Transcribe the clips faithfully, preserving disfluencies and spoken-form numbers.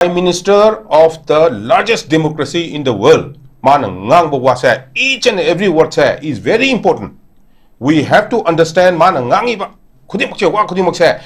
Prime Minister of the largest democracy in the world, ꯃꯥꯅ ꯉꯥꯡꯕ ꯋꯥꯁꯦ, each and every word say is very important. We have to understand ꯃꯥꯅ ꯉꯥꯡꯉꯤꯕ ꯈꯨꯗꯤꯡꯃꯛꯁꯦ, ꯋꯥ ꯈꯨꯗꯤꯡꯃꯛꯁꯦ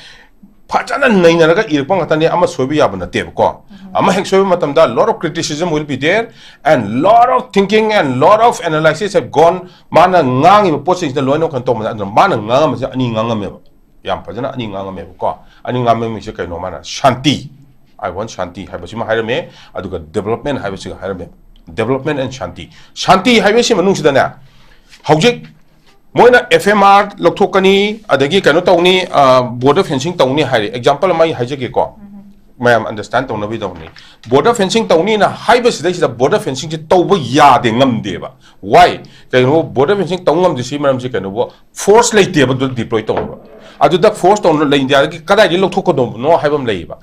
ꯐꯖꯅ ꯅꯩꯅꯔꯒ ꯏꯔꯛꯄ ꯉꯥꯛꯇꯅꯤ, ꯑꯃ ꯁꯣꯏꯕ ꯌꯥꯕ ꯅꯠꯇꯦꯕꯀꯣ꯫ ꯑꯃ ꯍꯦꯛ ꯁꯣꯏꯕ ꯃꯇꯝꯗ lot of criticism will be there and lot of thinking and lot of analysis have gone. ꯃꯥꯅ ꯉꯥꯡꯉꯤꯕ ꯄꯣꯠꯁꯤꯡꯁꯤꯗ ꯂꯣꯏꯅ ꯀꯩꯅꯣ ꯇꯧꯕꯅ, ꯑꯗꯨꯅ ꯃꯥꯅ ꯉꯥꯡꯉꯝꯕꯁꯦ ꯑꯅꯤ ꯉꯥꯡꯉꯝꯃꯦꯕ, ꯌꯥꯝ ꯐꯖꯅ ꯑꯅꯤ ꯉꯥꯡꯉꯝꯃꯦꯕꯀꯣ꯫ ꯑꯅꯤ ꯉꯥꯡꯉꯝꯃꯤꯁꯦ ꯀꯩꯅꯣ? ꯃꯥꯅ ꯁꯥꯟꯇꯤ, "I want ꯁꯥꯟꯇꯤ" ꯍꯥꯏꯕꯁꯤꯃ ꯍꯥꯏꯔꯝꯃꯦ, ꯑꯗꯨꯒ development ꯍꯥꯏꯕꯁꯤꯒ ꯍꯥꯏꯔꯝꯃꯦ꯫ Development and ꯁꯥꯟꯇꯤ, ꯁꯥꯟꯇꯤ ꯍꯥꯏꯕꯁꯤ ꯃꯅꯨꯡꯁꯤꯗꯅꯦ, ꯍꯧꯖꯤꯛ ꯃꯣꯏꯅ F M R ꯂꯧꯊꯣꯛꯀꯅꯤ, ꯑꯗꯒꯤ ꯀꯩꯅꯣ ꯇꯧꯅꯤ, border fencing ꯇꯧꯅꯤ ꯍꯥꯏꯔꯦ꯫ Example ꯑꯃ ꯑꯩ ꯍꯥꯏꯖꯒꯦꯀꯣ, ꯃꯌꯥꯝ understand ꯇꯧꯅꯕꯒꯤꯗꯃꯛꯅꯤ꯫ Border fencing ꯇꯧꯅꯤꯅ ꯍꯥꯏꯕꯁꯤꯗꯩꯁꯤꯗ border fencingꯁꯦ ꯇꯧꯕ ꯌꯥꯗꯦ, ꯉꯝꯗꯦꯕ꯫ Why? ꯀꯩꯅꯣ, border fencing ꯇꯧ ꯉꯝꯗ꯭ꯔꯤꯁꯤ ꯃꯔꯝꯁꯤ ꯀꯩꯅꯣꯕꯨ, force ꯂꯩꯇꯦꯕ ꯑꯗꯨ deploy ꯇꯧꯅꯕ꯫ ꯑꯗꯨꯗ force ꯇꯧꯅ ꯂꯩ, ꯏꯟꯗꯤꯌꯥꯗꯒꯤ ꯀꯗꯥꯏꯗꯒꯤ ꯂꯧꯊꯣꯛꯀꯗꯧꯕꯅꯣ ꯍꯥꯏꯕ ꯑꯃ ꯂꯩꯌꯦꯕ꯫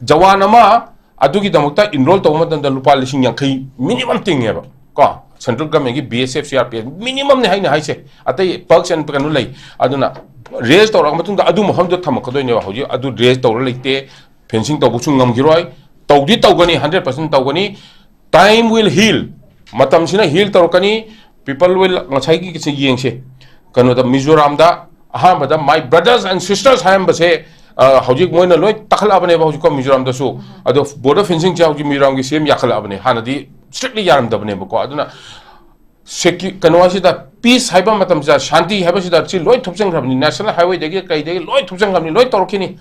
ꯖꯋꯥꯟ ꯑꯃ ꯑꯗꯨꯒꯤꯗꯃꯛꯇ enroll ꯇꯧꯕ ꯃꯇꯝꯗ ꯂꯨꯄꯥ ꯂꯤꯁꯤꯡ ꯌꯥꯡꯈꯩ minimum ꯇꯤꯡꯉꯦꯕ ꯀꯣ꯫ Central governmentꯀꯤ B S F, C R P F minimumꯅꯦ ꯍꯥꯏꯅ ꯍꯥꯏꯁꯦ, ꯑꯇꯩ perks and ꯀꯩꯅꯣ ꯂꯩ꯫ ꯑꯗꯨꯅ raise ꯇꯧꯔꯛꯑ ꯃꯇꯨꯡꯗ ꯑꯗꯨ ꯃꯐꯝꯗꯨꯗ ꯊꯝꯃꯛꯀꯗꯣꯏꯅꯦꯕ꯫ ꯍꯧꯖꯤꯛ ꯑꯗꯨ raise ꯇꯧꯔ ꯂꯩꯇꯦ, fencing ꯇꯧꯕꯁꯨ ꯉꯝꯈꯤꯔꯣꯏ꯫ ꯇꯧꯗꯤ ꯇꯧꯒꯅꯤ, hundred percent ꯇꯧꯒꯅꯤ꯫ Time will heal, ꯃꯇꯝꯁꯤꯅ heal ꯇꯧꯔꯛꯀꯅꯤ꯫ People will, ꯉꯁꯥꯏꯒꯤ ꯌꯦꯡꯁꯦ, ꯀꯩꯅꯣꯗ, ꯃꯤꯖꯣꯔꯥꯝꯗ ꯑꯍꯥꯟꯕꯗ my brothers and sisters ꯍꯥꯏꯔꯝꯕꯁꯦ, ꯑ, ꯍꯧꯖꯤꯛ ꯃꯣꯏꯅ ꯂꯣꯏ ꯇꯛꯈꯠꯂꯛꯑꯕꯅꯦꯕ ꯍꯧꯖꯤꯛꯀꯣ ꯃꯤꯖꯣꯔꯥꯝꯗꯁꯨ꯫ ꯑꯗꯣ border fencingꯁꯦ ꯍꯧꯖꯤꯛ ꯃꯤꯖꯣꯔꯥꯝꯒꯤ C M ꯌꯥꯈꯠꯂꯛꯑꯕꯅꯦ, ꯍꯥꯟꯅꯗꯤ strictly ꯌꯥꯔꯝꯗꯕꯅꯦꯕꯀꯣ꯫ ꯑꯗꯨꯅ secu-, ꯀꯩꯅꯣ ꯍꯥꯏꯁꯤꯗ, peace ꯍꯥꯏꯕ ꯃꯇꯝꯁꯤꯗ, ꯁꯥꯟꯇꯤ ꯍꯥꯏꯕꯁꯤꯗ ꯁꯤ ꯂꯣꯏ ꯊꯨꯞꯆꯟꯈ꯭ꯔꯕꯅꯤ, national highwayꯗꯒꯤ ꯀꯩꯗꯒꯤ ꯂꯣꯏ ꯊꯨꯞꯆꯟꯈ꯭ꯔꯕꯅꯤ, ꯂꯣꯏ ꯇꯧꯔꯛꯈꯤꯅꯤ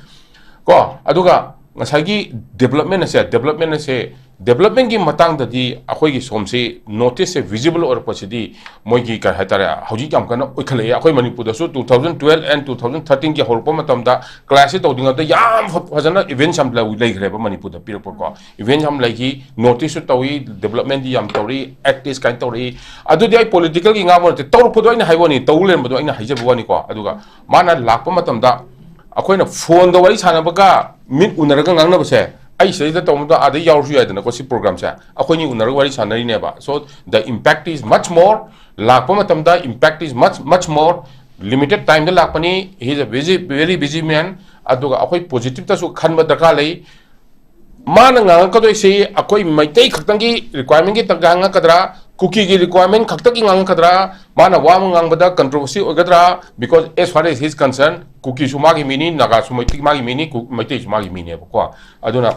ꯀꯣ꯫ ꯑꯗꯨꯒ ꯉꯁꯥꯏꯒꯤ development ꯑꯁꯦ, development ꯑꯁꯦ, developmentꯀꯤ ꯃꯇꯥꯡꯗꯗꯤ ꯑꯩꯈꯣꯏꯒꯤ ꯁꯣꯝꯁꯤ North Eastꯁꯦ visible ꯑꯣꯏꯔꯛꯄꯁꯤꯗꯤ ꯃꯣꯏꯒꯤ ꯀꯩ ꯍꯥꯏꯇꯥꯔꯦ, ꯍꯧꯖꯤꯛ ꯌꯥꯝ ꯀꯟꯅ ꯑꯣꯏꯈꯠꯂꯛꯑꯦ꯫ ꯑꯩꯈꯣꯏ ꯃꯅꯤꯄꯨꯔꯗꯁꯨ two thousand twelve and two thousand thirteenꯒꯤ ꯍꯧꯔꯛꯄ ꯃꯇꯝꯗ classꯁꯦ ꯇꯧꯗ꯭ꯔꯤꯉꯩꯗ ꯌꯥꯝ ꯐ-, ꯐꯖꯅ events ꯌꯥꯝ ꯂꯩ-, ꯂꯩꯈ꯭ꯔꯦꯕ ꯃꯅꯤꯄꯨꯔꯗ ꯄꯤꯔꯛꯄꯀꯣ꯫ Events ꯌꯥꯝ ꯂꯩꯈꯤ, noticeꯁꯨ ꯇꯧꯏ, developmentꯗꯤ ꯌꯥꯝ ꯇꯧꯔꯤ, actist ꯀꯥꯏꯅ ꯇꯧꯔꯛꯏ꯫ ꯑꯗꯨꯗꯤ ꯑꯩ politicalꯒꯤ ꯉꯥꯡꯕ ꯅꯠꯇꯦ, ꯇꯧꯔꯛꯄꯗꯣ ꯑꯩꯅ ꯍꯥꯏꯕ ꯋꯥꯅꯤ, ꯇꯧ ꯂꯩꯔꯝꯕꯗꯣ ꯑꯩꯅ ꯍꯥꯏꯖꯕ ꯋꯥꯅꯤꯀꯣ꯫ ꯑꯗꯨꯒ ꯃꯥꯅ ꯂꯥꯛꯄ ꯃꯇꯝꯗ ꯑꯩꯈꯣꯏꯅ phoneꯗ ꯋꯥꯔꯤ ꯁꯥꯟꯅꯕꯒ ꯃꯤꯠ ꯎꯅꯔꯒ ꯉꯥꯡꯅꯕꯁꯦ, ꯑꯩ ꯁꯤꯗꯩꯗ ꯇꯧꯕꯗ ꯑꯥꯗ ꯌꯥꯎꯔꯁꯨ ꯌꯥꯏꯗꯅꯀꯣ, ꯁꯤ programꯁꯦ ꯑꯩꯈꯣꯏꯅꯤ ꯎꯅꯔꯒ ꯋꯥꯔꯤ ꯁꯥꯟꯅꯔꯤꯅꯦꯕ꯫ So the impact is much more, ꯂꯥꯛꯄ ꯃꯇꯝꯗ impact is much, much more, limited timeꯗ ꯂꯥꯛꯄꯅꯤ, he is a busy, very busy man꯫ ꯑꯗꯨꯒ ꯑꯩꯈꯣꯏ positiveꯇꯁꯨ ꯈꯟꯕ ꯗꯔꯀꯥꯔ ꯂꯩ꯫ ꯃꯥꯅ ꯉꯥꯡꯉꯛꯀꯗꯣꯏꯁꯤ ꯑꯩꯈꯣꯏ ꯃꯩꯇꯩ ꯈꯛꯇꯪꯒꯤ requirement ꯀꯤ ꯉꯥꯡꯉꯛꯀꯗ꯭ꯔꯥ, ꯀꯨꯀꯤꯒꯤ requirement ꯈꯛꯇꯒꯤ ꯉꯥꯡꯉꯛꯀꯗ꯭ꯔꯥ, ꯃꯥꯅ ꯋꯥ ꯑꯃ ꯉꯥꯡꯕꯗ controversy ꯑꯣꯏꯒꯗ꯭ꯔꯥ? Because as far as he's concerned, ꯀꯨꯀꯤꯁꯨ ꯃꯥꯒꯤ ꯃꯤꯅꯤ, ꯅꯥꯒꯥꯁꯨ ꯃꯩꯇꯩ ꯃꯥꯒꯤ ꯃꯤꯅꯤ, ꯀꯨ- ꯃꯩꯇꯩꯁꯨ ꯃꯥꯒꯤ ꯃꯤꯅꯦꯕꯀꯣ꯫ ꯑꯗꯨꯅ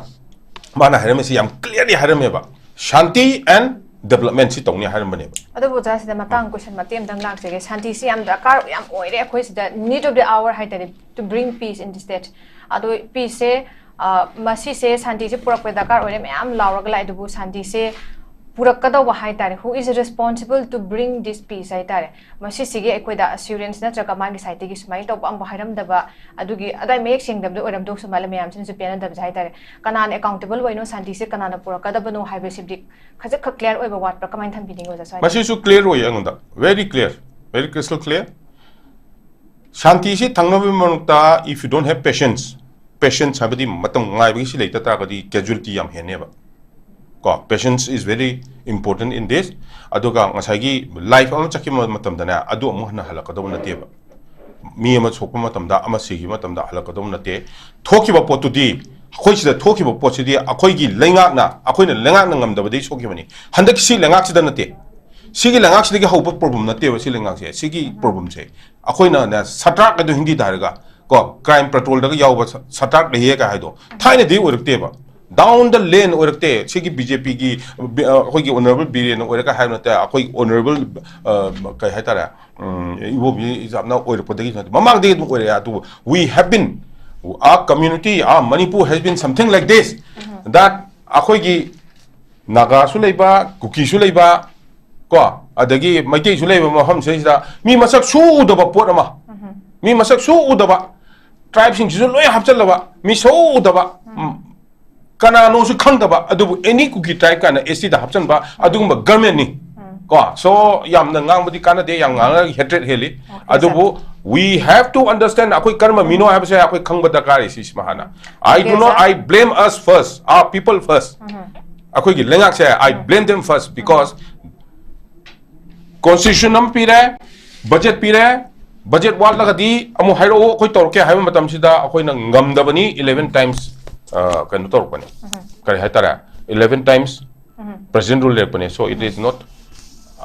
ꯃꯥꯅ ꯍꯥꯏꯔꯝꯃꯤꯁꯤ ꯌꯥꯝ clearly ꯍꯥꯏꯔꯝꯃꯦꯕ, "ꯁꯥꯟꯇꯤ and development ꯁꯤ ꯇꯧꯅꯤ" ꯍꯥꯏꯔꯝꯕꯅꯦꯕ꯫ ꯑꯗꯨꯕꯨ ꯑꯣꯖꯥ, ꯁꯤꯗ ꯃꯇꯥꯡ question ꯃꯇꯦꯛ ꯑꯃꯇꯪ ꯂꯥꯛꯆꯒꯦ꯫ ꯁꯥꯟꯇꯤꯁꯤ ꯌꯥꯝ ꯗꯔꯀꯥꯔ ꯌꯥꯝ ꯑꯣꯏꯔꯦ ꯑꯩꯈꯣꯏ ꯁꯤꯗ, need of the hour ꯍꯥꯏꯇꯥꯔꯦ, to bring peace in the state꯫ ꯑꯗꯣ peace ꯁꯦ, ꯑ, ꯃꯁꯤꯁꯦ, ꯁꯥꯟꯇꯤꯁꯦ ꯄꯨꯔꯛꯄ ꯗꯔꯀꯥꯔ ꯑꯣꯏꯔꯦ ꯃꯌꯥꯝ ꯂꯥꯎꯔꯒ ꯂꯥꯛꯑꯦ, ꯑꯗꯨꯕꯨ ꯁꯥꯟꯇꯤꯁꯦ ꯄꯨꯔꯛꯀꯗꯧꯕ ꯍꯥꯏꯇꯥꯔꯦ, who is responsible to bring this peace ꯍꯥꯏꯇꯥꯔꯦ, ꯃꯁꯤꯁꯤꯒꯤ ꯑꯩꯈꯣꯏꯗ assurance ꯅꯠꯇ꯭ꯔꯒ ꯃꯥꯒꯤ side ꯇꯒꯤ ꯁꯨꯃꯥꯏꯅ ꯇꯧꯕ ꯑꯃꯐꯥꯎ ꯍꯥꯏꯔꯝꯗꯕ, ꯑꯗꯨꯒꯤ ꯑꯗꯥꯏ ꯃꯌꯦꯛ ꯁꯦꯡꯗꯕꯗ ꯑꯣꯏꯔꯝꯗꯧꯁꯨ ꯃꯥꯜꯂꯦ, ꯃꯌꯥꯝꯁꯤꯅꯁꯨ ꯄꯦꯟꯅꯗꯕꯁꯦ ꯍꯥꯏꯇꯥꯔꯦ꯫ ꯀꯅꯥꯅ accountable ꯑꯣꯏꯅꯣ, ꯁꯥꯟꯇꯤꯁꯦ ꯀꯅꯥꯅ ꯄꯨꯔꯛꯀꯗꯕꯅꯣ ꯍꯥꯏꯕꯁꯤꯗꯤ ꯈꯖꯤꯛꯈꯛ clear ꯑꯣꯏꯕ ꯋꯥꯠꯄ꯭ꯔꯥ? ꯀꯃꯥꯏꯅ ꯊꯝꯕꯤꯅꯤꯡꯉꯤ ꯑꯣꯖꯥ ꯁ꯭ꯋꯥꯏꯗ? ꯃꯁꯤꯁꯨ clear ꯑꯣꯏꯌꯦ ꯑꯩꯉꯣꯟꯗ, very clear, very crystal clear꯫ ꯁꯥꯟꯇꯤꯁꯤ ꯊꯝꯅꯕꯒꯤ ꯃꯔꯛꯇ, if you don't have patience, patience ꯍꯥꯏꯕꯗꯤ ꯃꯇꯝ ꯉꯥꯏꯕꯒꯤ ꯁꯤ ꯂꯩꯇ ꯇꯥꯔꯒꯗꯤ casualty ꯌꯥꯝ ꯍꯦꯟꯅꯦꯕ꯫ ꯀꯣ, patience is very important in this꯫ ꯑꯗꯨꯒ ꯉꯁꯥꯏꯒꯤ life ꯑꯃ ꯆꯠꯈꯤꯕ ꯃꯇꯝꯗꯅꯦ, ꯑꯗꯨ ꯑꯃꯨꯛ ꯍꯟꯅ ꯍꯜꯂꯛꯀꯗꯧꯕ ꯅꯠꯇꯦꯕ꯫ ꯃꯤ ꯑꯃ ꯁꯣꯛꯄ ꯃꯇꯝꯗ, ꯑꯃ ꯁꯤꯈꯤꯕ ꯃꯇꯝꯗ ꯍꯜꯂꯛꯀꯗꯧꯕ ꯅꯠꯇꯦ꯫ ꯊꯣꯛꯈꯤꯕ ꯄꯣꯠꯇꯨꯗꯤ, ꯑꯩꯈꯣꯏ ꯁꯤꯗ ꯊꯣꯛꯈꯤꯕ ꯄꯣꯠꯁꯤꯗꯤ ꯑꯩꯈꯣꯏꯒꯤ ꯂꯩꯉꯥꯛꯅ, ꯑꯩꯈꯣꯏꯅ ꯂꯩꯉꯥꯛꯅ ꯉꯝꯗꯕꯗꯒꯤ ꯊꯣꯛꯈꯤꯕꯅꯤ꯫ ꯍꯟꯗꯛ ꯁꯤ ꯂꯩꯉꯥꯛꯁꯤꯗ ꯅꯠꯇꯦ, ꯁꯤꯒꯤ ꯂꯩꯉꯥꯛꯁꯤꯗꯒꯤ ꯍꯧꯕ problem ꯅꯠꯇꯦꯕ꯫ ꯁꯤ ꯂꯩꯉꯥꯛꯁꯦ, ꯁꯤꯒꯤ problemꯁꯦ ꯑꯩꯈꯣꯏꯅꯅꯦ, ꯁꯇ꯭ꯔꯥꯛ ꯍꯥꯏꯗꯣ ꯍꯤꯟꯗꯤꯗ ꯍꯥꯏꯔꯒ, ꯀꯣ, crime patrolꯗꯒ ꯌꯥꯎꯕ ꯁ- ꯁꯇ꯭ꯔꯥꯛ ꯂꯩꯌꯦ ꯀꯥꯏ ꯍꯥꯏꯗꯣ ꯊꯥꯏꯅꯗꯤ ꯑꯣꯏꯔꯛꯇꯦꯕ꯫ Down the line ꯑꯣꯏꯔꯛꯇꯦ꯫ ꯁꯤꯒꯤ BJPꯒꯤ, ꯕꯤ- ꯑ, ꯑꯩꯈꯣꯏꯒꯤ honourable ꯕꯤꯔꯦꯟꯅ ꯑꯣꯏꯔꯒ ꯍꯥꯏꯕ ꯅꯠꯇꯦ, ꯑꯩꯈꯣꯏꯒꯤ honourable, ꯑ, ꯀꯩ ꯍꯥꯏꯇꯥꯔꯦ, ꯎꯝ, ꯏꯕꯣꯕꯤ ꯌꯥꯝꯅ ꯑꯣꯏꯔꯛꯄꯗꯒꯤ ꯅꯠꯇꯦ, ꯃꯃꯥꯡꯗꯒꯤ ꯑꯗꯨꯝ ꯑꯣꯏꯔꯛꯑꯦ꯫ ꯑꯗꯨꯕꯨ we have been, our community, our Manipur has been something like this, that ꯑꯩꯈꯣꯏꯒꯤ ꯅꯥꯒꯥꯁꯨ ꯂꯩꯕ, ꯀꯨꯀꯤꯁꯨ ꯂꯩꯕ, ꯀꯣ, ꯑꯗꯒꯤ ꯃꯩꯇꯩꯁꯨ ꯂꯩꯕ ꯃꯐꯝꯁꯤꯗꯩꯁꯤꯗ ꯃꯤ ꯃꯁꯛ ꯁꯨ ꯎꯗꯕ ꯄꯣꯠ ꯑꯃ, ꯃꯤ ꯃꯁꯛ ꯁꯨ ꯎꯗꯕ, tribeꯁꯤꯡꯁꯤꯁꯨ ꯂꯣꯏ ꯍꯥꯞꯆꯜꯂꯕ, ꯃꯤ ꯁꯨ ꯎꯗꯕ, ꯎꯝ, ꯀꯅꯥꯅꯣꯁꯨ ꯈꯪꯗꯕ, ꯑꯗꯨꯕꯨ any Kuki tribe ꯀꯥꯏꯅ STꯗ ꯍꯥꯞꯆꯟꯕ ꯑꯗꯨꯒꯨꯝꯕ governmentꯅꯤ꯫ ꯀꯣ, so ꯌꯥꯝꯅ ꯉꯥꯡꯕꯗꯤ ꯀꯥꯟꯅꯗꯦ, ꯌꯥꯝ ꯉꯥꯡꯉꯒ hatred ꯍꯦꯜꯂꯤ꯫ Okay, ꯑꯗꯨꯕꯨ sir, we have to understand ꯑꯩꯈꯣꯏ ꯀꯔꯝꯕ ꯃꯤꯅꯣ ꯍꯥꯏꯕꯁꯦ ꯑꯩꯈꯣꯏ ꯈꯪꯕ ꯗꯔꯀꯥꯔ ꯂꯩ꯫ ꯁꯤꯁꯤꯃ ꯍꯥꯟꯅ, I do not, I blame us first, our people first꯫ ꯑꯩꯈꯣꯏꯒꯤ ꯂꯩꯉꯥꯛꯁꯦ, I blame them first, because constitution ꯑꯃ ꯄꯤꯔꯦ, budget ꯄꯤꯔꯦ, budget ꯋꯥꯠꯂꯒꯗꯤ ꯑꯃꯨꯛ ꯍꯥꯏꯔꯛꯑꯣ, ꯑꯩꯈꯣꯏ ꯇꯧꯔꯛꯀꯦ ꯍꯥꯏꯕ ꯃꯇꯝꯁꯤꯗ ꯑꯩꯈꯣꯏꯅ ꯉꯝꯗꯕꯅꯤ eleven times꯫ ꯀꯩꯅꯣ ꯇꯧꯔꯛꯄꯅꯦ, ꯀꯔꯤ ꯍꯥꯏꯇꯥꯔꯦ, eleven times president rule ꯂꯩꯔꯛꯄꯅꯦ. So it is not,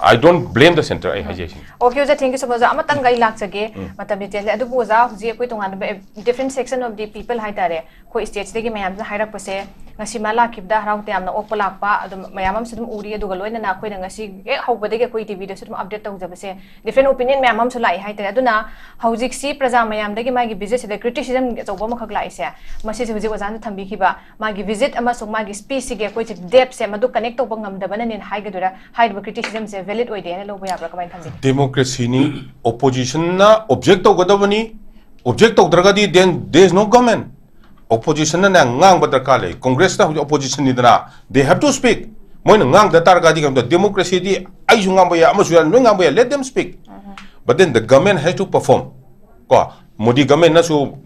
I don't blame the center, ꯑꯩ ꯍꯥꯏꯖꯩꯁꯤꯅꯤ. Okay, ꯑꯣꯖꯥ, thank you so much. ꯑꯣꯖꯥ, ꯑꯃꯇꯪꯒ ꯑꯩ ꯂꯥꯛꯆꯒꯦ, ꯃꯇꯝꯗꯤ ꯇꯦꯜꯂꯦ, ꯑꯗꯨꯕꯨ ꯑꯣꯖꯥ, ꯍꯧꯖꯤꯛ ꯑꯩꯈꯣꯏ ꯇꯣꯉꯥꯟꯕ different section of the people ꯍꯥꯏꯇꯥꯔꯦ, ꯑꯩꯈꯣꯏ stateꯁꯤꯗꯒꯤ ꯃꯌꯥꯝꯁꯤꯅ ꯍꯥꯏꯔꯛꯄꯁꯦ, ꯉꯁꯤ ꯃꯥ ꯂꯥꯛꯈꯤꯕꯗ ꯍꯔꯥꯎ ꯇꯌꯥꯝꯅ ꯑꯣꯛꯄ ꯂꯥꯛꯄ ꯑꯗꯨꯝ ꯃꯌꯥꯝ ꯑꯃꯁꯨ ꯑꯗꯨꯝ ꯎꯔꯤ꯫ ꯑꯗꯨꯒ ꯂꯣꯏꯅꯅ ꯑꯩꯈꯣꯏꯅ ꯉꯁꯤ ꯍꯦꯛ ꯍꯧꯕꯗꯒꯤ ꯑꯩꯈꯣꯏ TVꯗꯁꯨ ꯑꯗꯨꯝ update ꯇꯧꯖꯕꯁꯦ, different opinion ꯃꯌꯥꯝ ꯑꯃꯁꯨ ꯂꯥꯛꯏ ꯍꯥꯏꯇꯥꯔꯦ꯫ ꯑꯗꯨꯅ ꯍꯧꯖꯤꯛꯁꯤ ꯄ꯭ꯔꯖꯥ ꯃꯌꯥꯝꯗꯒꯤ ꯃꯥꯒꯤ visitꯁꯤꯗ criticism ꯑꯆꯧꯕ ꯑꯃꯈꯛ ꯂꯥꯛꯏꯁꯦ, ꯃꯁꯤꯁꯦ ꯍꯧꯖꯤꯛ ꯑꯣꯖꯥꯅ ꯊꯝꯕꯤꯈꯤꯕ ꯃꯥꯒꯤ visit ꯑꯃꯁꯨꯡ ꯃꯥꯒꯤ speechꯁꯤꯒꯤ ꯑꯩꯈꯣꯏꯁꯦ depthꯁꯦ ꯃꯗꯨ connect ꯇꯧꯕ ꯉꯝꯗꯕꯅꯅꯦꯅ ꯍꯥꯏꯒꯗꯣꯏꯔꯥ? ꯍꯥꯏꯔꯤꯕ criticismꯁꯦ valid ꯑꯣꯏꯗꯦ ꯍꯥꯏꯅ ꯂꯧꯕ ꯌꯥꯕ꯭ꯔꯥ? ꯀꯃꯥꯏꯅ ꯊꯝꯕꯤ? Democracyꯅꯤ, oppositionꯅ object ꯇꯧꯒꯗꯕꯅꯤ, object ꯇꯧꯗ꯭ꯔꯒꯗꯤ then there is no government. Oppositionꯅꯅꯦ ꯉꯥꯡꯕ ꯗꯔꯀꯥꯔ ꯂꯩ꯫ Congressꯅ ꯍꯧꯖꯤꯛ oppositionꯅꯤꯗꯅ, they have to speak. ꯃꯣꯏꯅ ꯉꯥꯡꯗ ꯇꯥꯔꯒꯗꯤ ꯀꯩꯅꯣ, democracyꯗꯤ ꯑꯩꯁꯨ ꯉꯥꯡꯕ ꯌꯥꯏ, ꯑꯃꯁꯨ ꯌꯥꯏ, ꯂꯣꯏ ꯉꯥꯡꯕ ꯌꯥꯏ, let them speak. But then the government has to perform. ꯀꯣ, ꯃꯣꯗꯤ governmentꯅꯁꯨ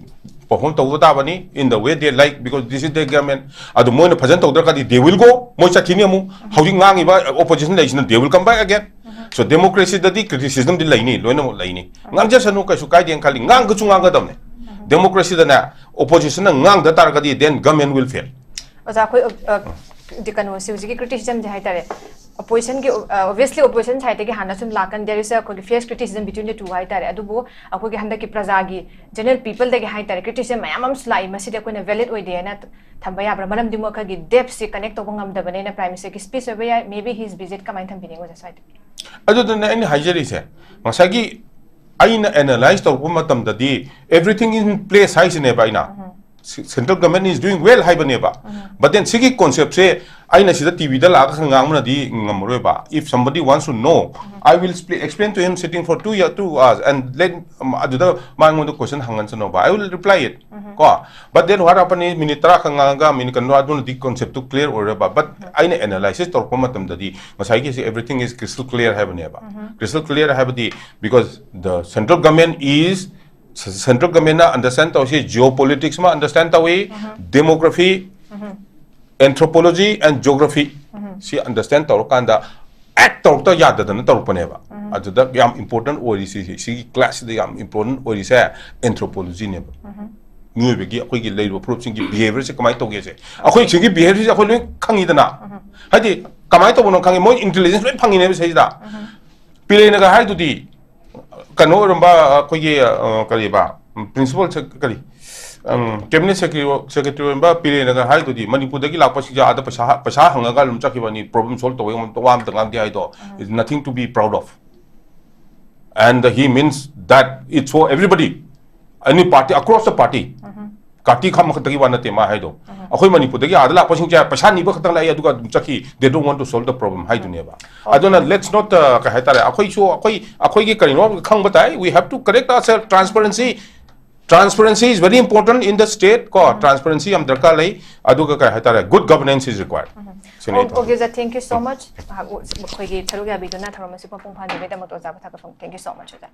perform ꯇꯧꯕ ꯇꯥꯕꯅꯤ in the way they like, because this is their government. ꯑꯗꯨ ꯃꯣꯏꯅ ꯐꯖꯅ ꯇꯧꯗ꯭ꯔꯒꯗꯤ they will go, ꯃꯣꯏ ꯆꯠꯈꯤꯅꯤ ꯑꯃꯨꯛ꯫ ꯍꯧꯖꯤꯛ ꯉꯥꯡꯉꯤꯕ opposition ꯂꯩꯁꯤꯅ they will come back again. So democracyꯗꯗꯤ criticismꯗꯤ ꯂꯩꯅꯤ, ꯂꯣꯏꯅꯃꯛ ꯂꯩꯅꯤ, ꯉꯥꯡꯖꯁꯅꯨ, ꯀꯩꯁꯨ ꯀꯥꯏꯗꯦꯅ ꯈꯜꯂꯤ꯫ ꯉꯥꯡꯒꯁꯨ ꯉꯥꯡꯒꯗꯕꯅꯦ꯫ Democracyꯗꯅꯦ oppositionꯅ ꯉꯥꯡꯗ ꯇꯥꯔꯒꯗꯤ then government will fail. ꯑꯣꯖꯥ, ꯑꯩꯈꯣꯏ ꯑ, ꯗꯤ ꯀꯩꯅꯣꯁꯦ, ꯍꯧꯖꯤꯛꯀꯤ criticismꯁꯦ ꯍꯥꯏꯇꯥꯔꯦ, oppositionꯒꯤ, ꯑ, obviously opposition sideꯇꯒꯤ ꯍꯥꯟꯅ ꯁꯨꯝ ꯂꯥꯛꯀꯅꯤ, there is a ꯑꯩꯈꯣꯏꯒꯤ fierce criticism between the two ꯍꯥꯏꯇꯥꯔꯦ꯫ ꯑꯗꯨꯕꯨ ꯑꯩꯈꯣꯏꯒꯤ ꯍꯟꯗꯛꯀꯤ ꯄ꯭ꯔꯖꯥꯒꯤ, general peopleꯗꯒꯤ ꯍꯥꯏꯇꯥꯔꯦ, criticism ꯃꯌꯥꯝ ꯑꯃꯁꯨ ꯂꯥꯛꯏ꯫ ꯃꯁꯤꯗꯤ ꯑꯩꯈꯣꯏꯅ valid ꯑꯣꯏꯗꯦ ꯍꯥꯏꯅ ꯊꯝꯕ ꯌꯥꯕ꯭ꯔꯥ? ꯃꯔꯝꯗꯤ ꯃꯣꯏ ꯑꯩꯈꯣꯏꯒꯤ depthꯁꯤ connect ꯇꯧꯕ ꯉꯝꯗꯕꯅꯤꯅ꯫ Prime Ministerꯒꯤ speech ꯑꯣꯏꯕ ꯌꯥꯏ, maybe his visit, ꯀꯃꯥꯏꯅ ꯊꯝꯕꯤꯅꯤꯡꯉꯤ ꯑꯣꯖꯥ ꯁ꯭ꯋꯥꯏꯗ? ꯑꯗꯨꯗꯨꯅ ꯑꯩꯅ ꯍꯥꯏꯖꯔꯤꯁꯦ, ꯉꯁꯥꯏꯒꯤ ꯑꯩꯅ analyse ꯇꯧꯔꯛꯄ ꯃꯇꯝꯗꯗꯤ everything in place ꯍꯥꯏꯁꯤꯅꯦꯕ ꯑꯩꯅ꯫ Central government is doing well ꯍꯥꯏꯕꯅꯦꯕ꯫ But then ꯁꯤꯒꯤ conceptꯁꯦ ꯑꯩꯅ ꯁꯤꯗ TVꯗ ꯂꯥꯛꯑꯒ ꯈꯔ ꯉꯥꯡꯕꯅꯗꯤ ꯉꯝꯃꯔꯣꯏꯕ꯫ If somebody wants to know, I will spl- explain to him sitting for two year, two hours and let, um, ꯑꯗꯨꯗ ꯃꯉꯣꯟꯗ question ꯍꯪꯍꯟꯁꯅꯣꯕ, I will reply it. ꯀꯣ, but then what happened is, minute ꯇꯔꯥ ꯈꯛ ꯉꯥꯡꯉꯒ minute ꯀꯩꯅꯣ, ꯑꯗꯨꯅꯗꯤ conceptꯇꯨ clear ꯑꯣꯏꯔꯣꯏꯕ꯫ But ꯑꯩꯅ analysis ꯇꯧꯔꯛꯄ ꯃꯇꯝꯗꯗꯤ ꯉꯁꯥꯏꯒꯤꯁꯦ everything is crystal clear ꯍꯥꯏꯕꯅꯦꯕ꯫ Crystal clear ꯍꯥꯏꯕꯗꯤ, because the central government is, central governmentꯅ understand ꯇꯧꯔꯤꯁꯤ geopoliticsꯃ understand ꯇꯧꯏ, demography, anthropology and geography ꯁꯤ understand ꯇꯧꯔꯀꯥꯟꯗ act ꯇꯧꯔꯛꯇ ꯌꯥꯗꯗꯅ ꯇꯧꯔꯛꯄꯅꯦꯕ꯫ ꯑꯗꯨꯗ ꯌꯥꯝ important ꯑꯣꯏꯔꯤꯁꯤ, ꯁꯤꯒꯤ classꯁꯤꯗ ꯌꯥꯝ important ꯑꯣꯏꯔꯤꯁꯦ anthropologyꯅꯦꯕ꯫ ꯃꯤꯑꯣꯏꯕꯒꯤ, ꯑꯩꯈꯣꯏꯒꯤ ꯂꯩꯔꯤꯕ ꯐꯨꯔꯨꯞꯁꯤꯡꯒꯤ behaviour ꯁꯦ ꯀꯃꯥꯏꯅ ꯇꯧꯒꯦꯁꯦ, ꯑꯩꯈꯣꯏ ꯁꯤꯒꯤ behaviour ꯁꯦ ꯑꯩꯈꯣꯏ ꯂꯣꯏ ꯈꯪꯉꯤꯗꯅ꯫ ꯍꯥꯏꯗꯤ ꯀꯃꯥꯏꯅ ꯇꯧꯕꯅꯣ ꯈꯪꯉꯤ, ꯃꯣꯏ intelligence ꯂꯣꯏ ꯐꯪꯉꯤꯅꯦꯕ ꯁꯤꯗꯩꯁꯤꯗ꯫ ꯄꯤꯂꯦꯅꯒ ꯍꯥꯏꯗꯨꯗꯤ ꯀꯩꯅꯣ ꯑꯣꯏꯔꯝꯕ, ꯑꯩꯈꯣꯏꯒꯤ, ꯑ, ꯀꯔꯤꯕ, principal sec-, ꯀꯔꯤ, ꯎꯝ, cabinet secretary, secretary ꯑꯣꯏꯔꯝꯕ ꯄꯤꯂꯦꯅꯒ ꯍꯥꯏꯗꯨꯗꯤ ꯃꯅꯤꯄꯨꯔꯗꯒꯤ ꯂꯥꯛꯄꯁꯤꯡꯁꯦ ꯑꯥꯗ ꯄꯩꯁꯥ, ꯄꯩꯁꯥ ꯍꯪꯉꯒ ꯑꯗꯨꯝ ꯆꯠꯈꯤꯕꯅꯤ, problem solve ꯇꯧꯕ ꯋꯥ ꯑꯝꯇ ꯉꯥꯡꯗꯦ ꯍꯥꯏꯗꯣ, is nothing to be proud of. And he means that it's for everybody, any party, across the party. ꯀꯥꯔꯇꯤ ꯈꯥ ꯑꯃꯈꯛꯇꯒꯤ ꯋꯥ ꯅꯠꯇꯦ ꯃꯥ ꯍꯥꯏꯗꯣ꯫ ꯑꯩꯈꯣꯏ ꯃꯅꯤꯄꯨꯔꯗꯒꯤ ꯑꯥꯗ ꯂꯥꯛꯄꯁꯤꯡꯁꯦ ꯄꯩꯁꯥ ꯅꯤꯕ ꯈꯛꯇꯪ ꯂꯥꯛꯏ, ꯑꯗꯨꯒ ꯑꯗꯨꯝ ꯆꯠꯈꯤ, they don't want to solve the problem ꯍꯥꯏꯗꯨꯅꯦꯕ꯫ ꯑꯗꯨꯅ let's not, ꯑ, ꯀꯩ ꯍꯥꯏꯇꯥꯔꯦ, ꯑꯩꯈꯣꯏꯁꯨ, ꯑꯩꯈꯣꯏ, ꯑꯩꯈꯣꯏꯒꯤ ꯀꯔꯤꯅꯣ ꯈꯪꯕ ꯇꯥꯏ, we have to correct ourselves, transparency, transparency is very important in the state ꯀꯣ, transparency ꯌꯥꯝ ꯗꯔꯀꯥꯔ ꯂꯩ, ꯑꯗꯨꯒ ꯀꯩ ꯍꯥꯏꯇꯥꯔꯦ, good governance is required꯫ ꯁꯤꯅꯤ ꯑꯩ ꯑꯣ, okay, ꯊꯝꯖꯒꯦ꯫ Sir, thank you so much꯫ ꯑꯩꯈꯣꯏꯒꯤ ꯁꯔꯨꯛ ꯌꯥꯕꯤꯗꯨꯅ ꯊꯧꯔꯝ ꯑꯁꯤ ꯃꯄꯨꯡ ꯐꯥꯍꯟꯕꯤꯕꯒꯤꯗꯃꯛꯇ ꯑꯣꯖꯥꯕꯨ ꯊꯥꯒꯠꯐꯝ꯫ Thank you so much, ꯑꯣꯖꯥ꯫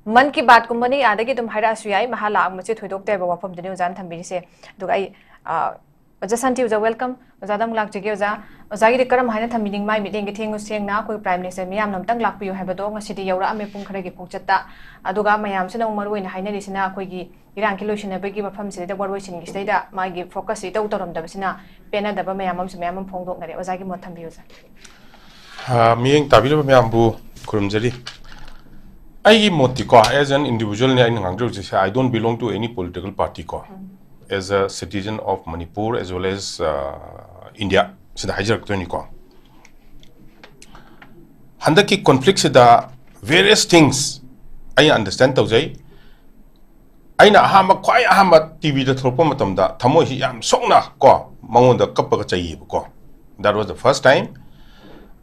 ꯃꯟ ꯀꯤ ꯕꯥꯠ ꯀꯨꯝꯕꯅꯤ, ꯑꯥꯗꯒꯤ ꯑꯗꯨꯝ ꯍꯥꯏꯔꯛꯑꯁꯨ ꯌꯥꯏ, ꯃꯍꯥ ꯂꯥꯛꯑꯝꯕꯁꯦ ꯊꯣꯏꯗꯣꯛꯇꯦꯕ ꯋꯥꯐꯝꯗꯨꯅꯤ ꯑꯣꯖꯥꯅ ꯊꯝꯕꯤꯔꯤꯁꯦ꯫ ꯑꯗꯨꯒ ꯑꯩ, ꯑ, ꯑꯣꯖꯥ ꯁꯥꯟꯇꯤ, ꯑꯣꯖꯥ, welcome꯫ ꯑꯣꯖꯥꯗ ꯑꯃꯨꯛ ꯂꯥꯛꯆꯒꯦ, ꯑꯣꯖꯥ꯫ ꯑꯣꯖꯥꯒꯤꯗꯤ ꯀꯔꯝ ꯍꯥꯏꯅ ꯊꯝꯕꯤꯅꯤꯡ, ꯃꯥꯏ ꯃꯤꯠꯌꯦꯡꯒꯤ ꯊꯦꯡꯉꯨ ꯁꯦꯡꯅ ꯑꯩꯈꯣꯏ Prime Minister ꯃꯤꯌꯥꯝꯅ ꯑꯝꯇꯪ ꯂꯥꯛꯄꯤꯌꯨ ꯍꯥꯏꯕꯗꯣ ꯉꯁꯤꯗꯤ ꯌꯧꯔꯛꯑꯝꯃꯦ ꯄꯨꯡ ꯈꯔꯒꯤ ꯈꯣꯡꯆꯠꯇ꯫ ꯑꯗꯨꯒ ꯃꯌꯥꯝꯁꯤꯅ ꯑꯃꯨꯛ ꯃꯔꯨ ꯑꯣꯏꯅ ꯍꯥꯏꯅꯔꯤꯁꯤꯅ ꯑꯩꯈꯣꯏꯒꯤ ꯏꯔꯥꯡꯒꯤ ꯂꯣꯏꯁꯤꯟꯅꯕꯒꯤ ꯃꯐꯝꯁꯤꯗꯩꯗ, ꯋꯥꯔꯣꯏꯁꯤꯟꯒꯤꯁꯤꯗꯩꯗ ꯃꯥꯒꯤ focus ꯁꯤ ꯏꯇꯧ ꯇꯧꯔꯝꯗꯕꯁꯤꯅ ꯄꯦꯟꯅꯗꯕ ꯃꯌꯥꯝ ꯑꯃꯁꯨ ꯃꯌꯥꯝ ꯑꯃ ꯐꯣꯡꯗꯣꯛꯅꯔꯦ꯫ ꯑꯣꯖꯥꯒꯤ ꯃꯣꯠ ꯊꯝꯕꯤꯌꯨ, ꯁꯥꯔ꯫ ꯑ, ꯃꯤꯠꯌꯦꯡ ꯇꯥꯕꯤꯔꯤꯕ ꯃꯌꯥꯝꯕꯨ ꯈꯨꯔꯨꯝꯖꯔꯤ꯫ ꯑꯩꯒꯤ ꯃꯣꯠꯇꯤꯀꯣ, as an individual ꯅꯦ ꯑꯩꯅ ꯉꯥꯡꯖꯔꯤꯕꯁꯦ, I don't belong to any political party ꯀꯣ꯫ As a citizen of Manipur as well as, uh, India, ꯁꯤꯗ ꯍꯥꯏꯖꯔꯛꯇꯣꯏꯅꯤꯀꯣ꯫ ꯍꯟꯗꯛꯀꯤ conflict ꯁꯤꯗ various things ꯑꯩꯅ understand ꯇꯧꯖꯩ꯫ ꯑꯩꯅ ꯑꯍꯥꯟꯕ, ꯈ꯭ꯋꯥꯏ ꯑꯍꯥꯟꯕ T V ꯗ ꯊꯣꯛꯂꯛꯄ ꯃꯇꯝꯗ ꯊꯃꯣꯏꯁꯤ ꯌꯥꯝ ꯁꯣꯛꯅ ꯀꯣ, ꯃꯉꯣꯟꯗ ꯀꯞꯄꯒ ꯆꯩꯌꯦꯕꯀꯣ꯫ That was the first time.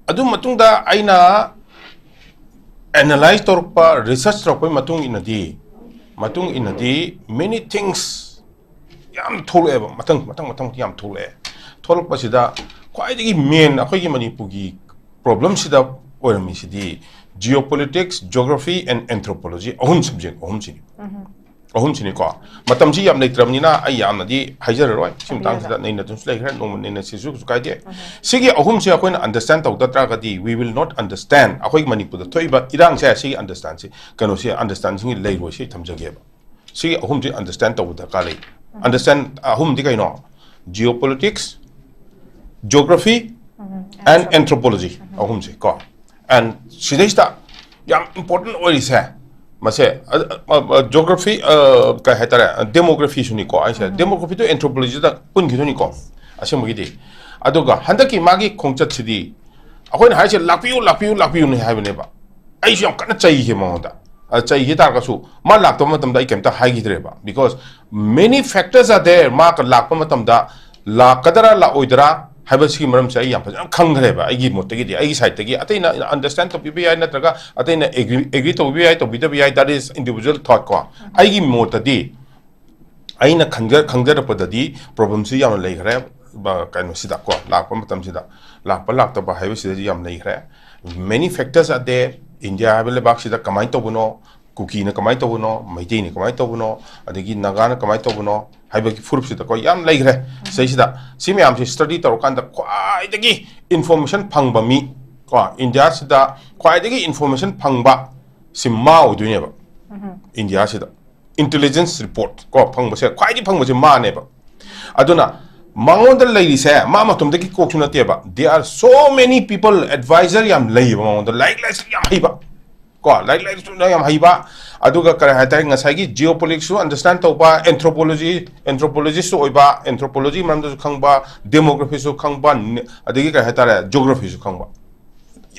ꯑꯗꯨ ꯃꯇꯨꯡꯗ ꯑꯩꯅ analyze ꯇꯧꯔꯛꯄ, research ꯇꯧꯔꯛꯄꯒꯤ ꯃꯇꯨꯡ ꯏꯟꯅꯗꯤ, ꯃꯇꯨꯡ ꯏꯟꯅꯗꯤ many things ꯌꯥꯝ ꯊꯣꯛꯂꯛꯑꯦꯕ, ꯃꯊꯪ, ꯃꯊꯪ, ꯃꯊꯪ ꯌꯥꯝ ꯊꯣꯛꯂꯛꯑꯦ꯫ ꯊꯣꯛꯂꯛꯄꯁꯤꯗ ꯈ꯭ꯋꯥꯏꯗꯒꯤ main ꯑꯩꯈꯣꯏꯒꯤ ꯃꯅꯤꯄꯨꯔꯒꯤ problem ꯁꯤꯗ ꯑꯣꯏꯔꯝꯃꯤꯁꯤꯗꯤ geopolitics, geography and anthropology, ꯑꯍꯨꯝ, subject ꯑꯍꯨꯝꯁꯤꯅꯤ꯫ ꯑꯍꯨꯝꯁꯤꯅꯤꯀꯣ꯫ ꯃꯇꯝꯁꯤ ꯌꯥꯝ ꯂꯩꯇ꯭ꯔꯕꯅꯤꯅ ꯑꯩ ꯌꯥꯝꯅꯗꯤ ꯍꯥꯏꯖꯔꯔꯣꯏ꯫ ꯁꯤ ꯊꯝꯕꯤꯌꯨ, ꯃꯇꯥꯡꯁꯤꯗ ꯁꯥꯔ꯫ ꯅꯩꯅꯗꯨꯅꯁꯨ ꯂꯩꯈ꯭ꯔꯦ, ꯅꯣꯡꯃ ꯅꯩꯅꯁꯤꯁꯨ ꯀꯩꯁꯨ ꯀꯥꯏꯗꯦ꯫ ꯁꯤꯒꯤ ꯑꯍꯨꯝꯁꯦ ꯑꯩꯈꯣꯏꯅ understand ꯇꯧꯗ ꯇꯥꯔꯒꯗꯤ, we will not understand ꯑꯩꯈꯣꯏꯒꯤ ꯃꯅꯤꯄꯨꯔꯗ ꯊꯣꯛꯏꯕ ꯏꯔꯥꯡꯁꯦ, ꯁꯤꯒꯤ understand ꯁꯤ, ꯀꯩꯅꯣꯁꯤ, understanding ꯁꯤ ꯂꯩꯔꯣꯏ, ꯁꯤ ꯊꯝꯖꯒꯦꯕ꯫ ꯁꯤꯒꯤ ꯑꯍꯨꯝꯁꯤ understand ꯇꯧꯕ ꯗꯔꯀꯥꯔ ꯂꯩ꯫ Understand ꯑꯍꯨꯝꯗꯤ ꯀꯩꯅꯣ? Geopolitics, geography and anthropology ꯑꯍꯨꯝꯁꯦ ꯀꯣ꯫ And ꯁꯤꯗꯩꯁꯤꯗ ꯌꯥꯝ important ꯑꯣꯏꯔꯤꯁꯦ ꯃꯁꯦ, geography, ꯀꯩ ꯍꯥꯏꯇꯥꯔꯦ, demographyꯁꯨꯅꯤꯀꯣ ꯑꯩꯁꯦ꯫ Demographyꯗꯣ anthropologyꯗ ꯄꯨꯟꯈꯤꯗꯣꯏꯅꯤꯀꯣ ꯑꯁꯦꯡꯕꯒꯤꯗꯤ꯫ ꯑꯗꯨꯒ ꯍꯟꯗꯛꯀꯤ ꯃꯥꯒꯤ ꯈꯣꯡꯆꯠꯁꯤꯗꯤ ꯑꯩꯈꯣꯏꯅ ꯍꯥꯏꯁꯦ ꯂꯥꯛꯄꯤꯌꯨ, ꯂꯥꯛꯄꯤꯌꯨ, ꯂꯥꯛꯄꯤꯌꯨꯅꯦ ꯍꯥꯏꯕꯅꯦꯕ꯫ ꯑꯩꯁꯨ ꯌꯥꯝ ꯀꯟꯅ ꯆꯩꯈꯤ ꯃꯉꯣꯟꯗ꯫ ꯑ, ꯆꯩꯈꯤ ꯇꯥꯔꯒꯁꯨ ꯃꯥ ꯂꯥꯛꯇꯕ ꯃꯇꯝꯗ ꯑꯩ ꯀꯩꯝꯇ ꯍꯥꯏꯈꯤꯗ꯭ꯔꯦꯕ, because many factors are there꯫ ꯃꯥ ꯂꯥꯛꯄ ꯃꯇꯝꯗ ꯂꯥꯛꯀꯗꯔꯥ ꯂꯥꯛꯑꯣꯏꯗꯔꯥ ꯍꯥꯏꯕꯁꯤꯒꯤ ꯃꯔꯝꯁꯦ ꯑꯩ ꯌꯥꯝ ꯐꯖꯅ ꯈꯪꯈ꯭ꯔꯦꯕ, ꯑꯩꯒꯤ ꯃꯣꯠꯇꯒꯤꯗꯤ, ꯑꯩꯒꯤ sideꯇꯒꯤ꯫ ꯑꯇꯩꯅ understand ꯇꯧꯕꯤꯕ ꯌꯥꯏ, ꯅꯠꯇ꯭ꯔꯒ ꯑꯇꯩꯅ agree, agree ꯇꯧꯕꯤꯕ ꯌꯥꯏ, ꯇꯧꯕꯤꯗꯕ ꯌꯥꯏ, that is individual thought ꯀꯣ꯫ ꯑꯩꯒꯤ ꯃꯣꯠꯇꯗꯤ, ꯑꯩꯅ ꯈꯪꯖ-, ꯈꯪꯖꯔꯛꯄꯗꯗꯤ problemꯁꯤ ꯌꯥꯝꯅ ꯂꯩꯈ꯭ꯔꯦ꯫ ꯕ-, ꯀꯩꯅꯣꯁꯤꯗ ꯀꯣ, ꯂꯥꯛꯄ ꯃꯇꯝꯁꯤꯗ ꯂꯥꯛꯄ ꯂꯥꯛꯇꯕ ꯍꯥꯏꯕꯁꯤꯗꯗꯤ ꯌꯥꯝ ꯂꯩꯈ꯭ꯔꯦ꯫ Many factors are there꯫ India ꯍꯥꯏꯕ ꯂꯩꯕꯥꯛꯁꯤꯗ ꯀꯃꯥꯏꯅ ꯇꯧꯕꯅꯣ, ꯀꯨꯀꯤꯅ ꯀꯃꯥꯏꯅ ꯇꯧꯕꯅꯣ, ꯃꯩꯇꯩꯅ ꯀꯃꯥꯏꯅ ꯇꯧꯕꯅꯣ, ꯑꯗꯒꯤ ꯅꯥꯒꯥꯅ ꯀꯃꯥꯏꯅ ꯇꯧꯕꯅꯣ ꯍꯥꯏꯕꯒꯤ ꯐꯨꯔꯨꯞꯁꯤꯗꯀꯣ ꯌꯥꯝ ꯂꯩꯈ꯭ꯔꯦ꯫ ꯁꯤꯗꯩꯁꯤꯗ ꯁꯤ ꯃꯌꯥꯝꯁꯤ study ꯇꯧꯔꯀꯥꯟꯗ ꯈ꯭ꯋꯥꯏꯗꯒꯤ information ꯐꯪꯕ ꯃꯤ ꯀꯣ, ꯏꯟꯗꯤꯌꯥꯁꯤꯗ ꯈ꯭ꯋꯥꯏꯗꯒꯤ information ꯐꯪꯕ ꯁꯤ ꯃꯥ ꯑꯣꯏꯗꯣꯏꯅꯦꯕ꯫ ꯏꯟꯗꯤꯌꯥꯁꯤꯗ intelligence report ꯀꯣ ꯐꯪꯕꯁꯦ, ꯈ꯭ꯋꯥꯏꯗꯒꯤ ꯐꯪꯕꯁꯦ ꯃꯥꯅꯦꯕ꯫ ꯑꯗꯨꯅ ꯃꯉꯣꯟꯗ ꯂꯩꯔꯤꯁꯦ ꯃꯥ ꯃꯇꯣꯝꯗꯒꯤ ꯀꯣꯛꯁꯨ ꯅꯠꯇꯦꯕ, there are so many people, advisor ꯌꯥꯝ ꯂꯩꯌꯦꯕ ꯃꯉꯣꯟꯗ, ꯂꯥꯏꯔꯤꯛ ꯂꯥꯏꯁꯨ ꯌꯥꯝ ꯍꯩꯕ ꯀꯣ, ꯂꯥꯏꯔꯤꯛ ꯂꯥꯏꯁꯨ ꯌꯥꯝ ꯍꯩꯕ꯫ ꯑꯗꯨꯒ ꯀꯔꯤ ꯍꯥꯏꯇꯥꯔꯦ, ꯉꯁꯥꯏꯒꯤ geopoliticsꯁꯨ understand ꯇꯧꯕ, anthropology, anthropologistꯁꯨ ꯑꯣꯏꯕ, anthropology ꯃꯔꯝꯗꯁꯨ ꯈꯪꯕ, demographyꯁꯨ ꯈꯪꯕ, ꯅ-, ꯑꯗꯒꯤ ꯀꯔꯤ ꯍꯥꯏꯇꯥꯔꯦ, geographyꯁꯨ ꯈꯪꯕ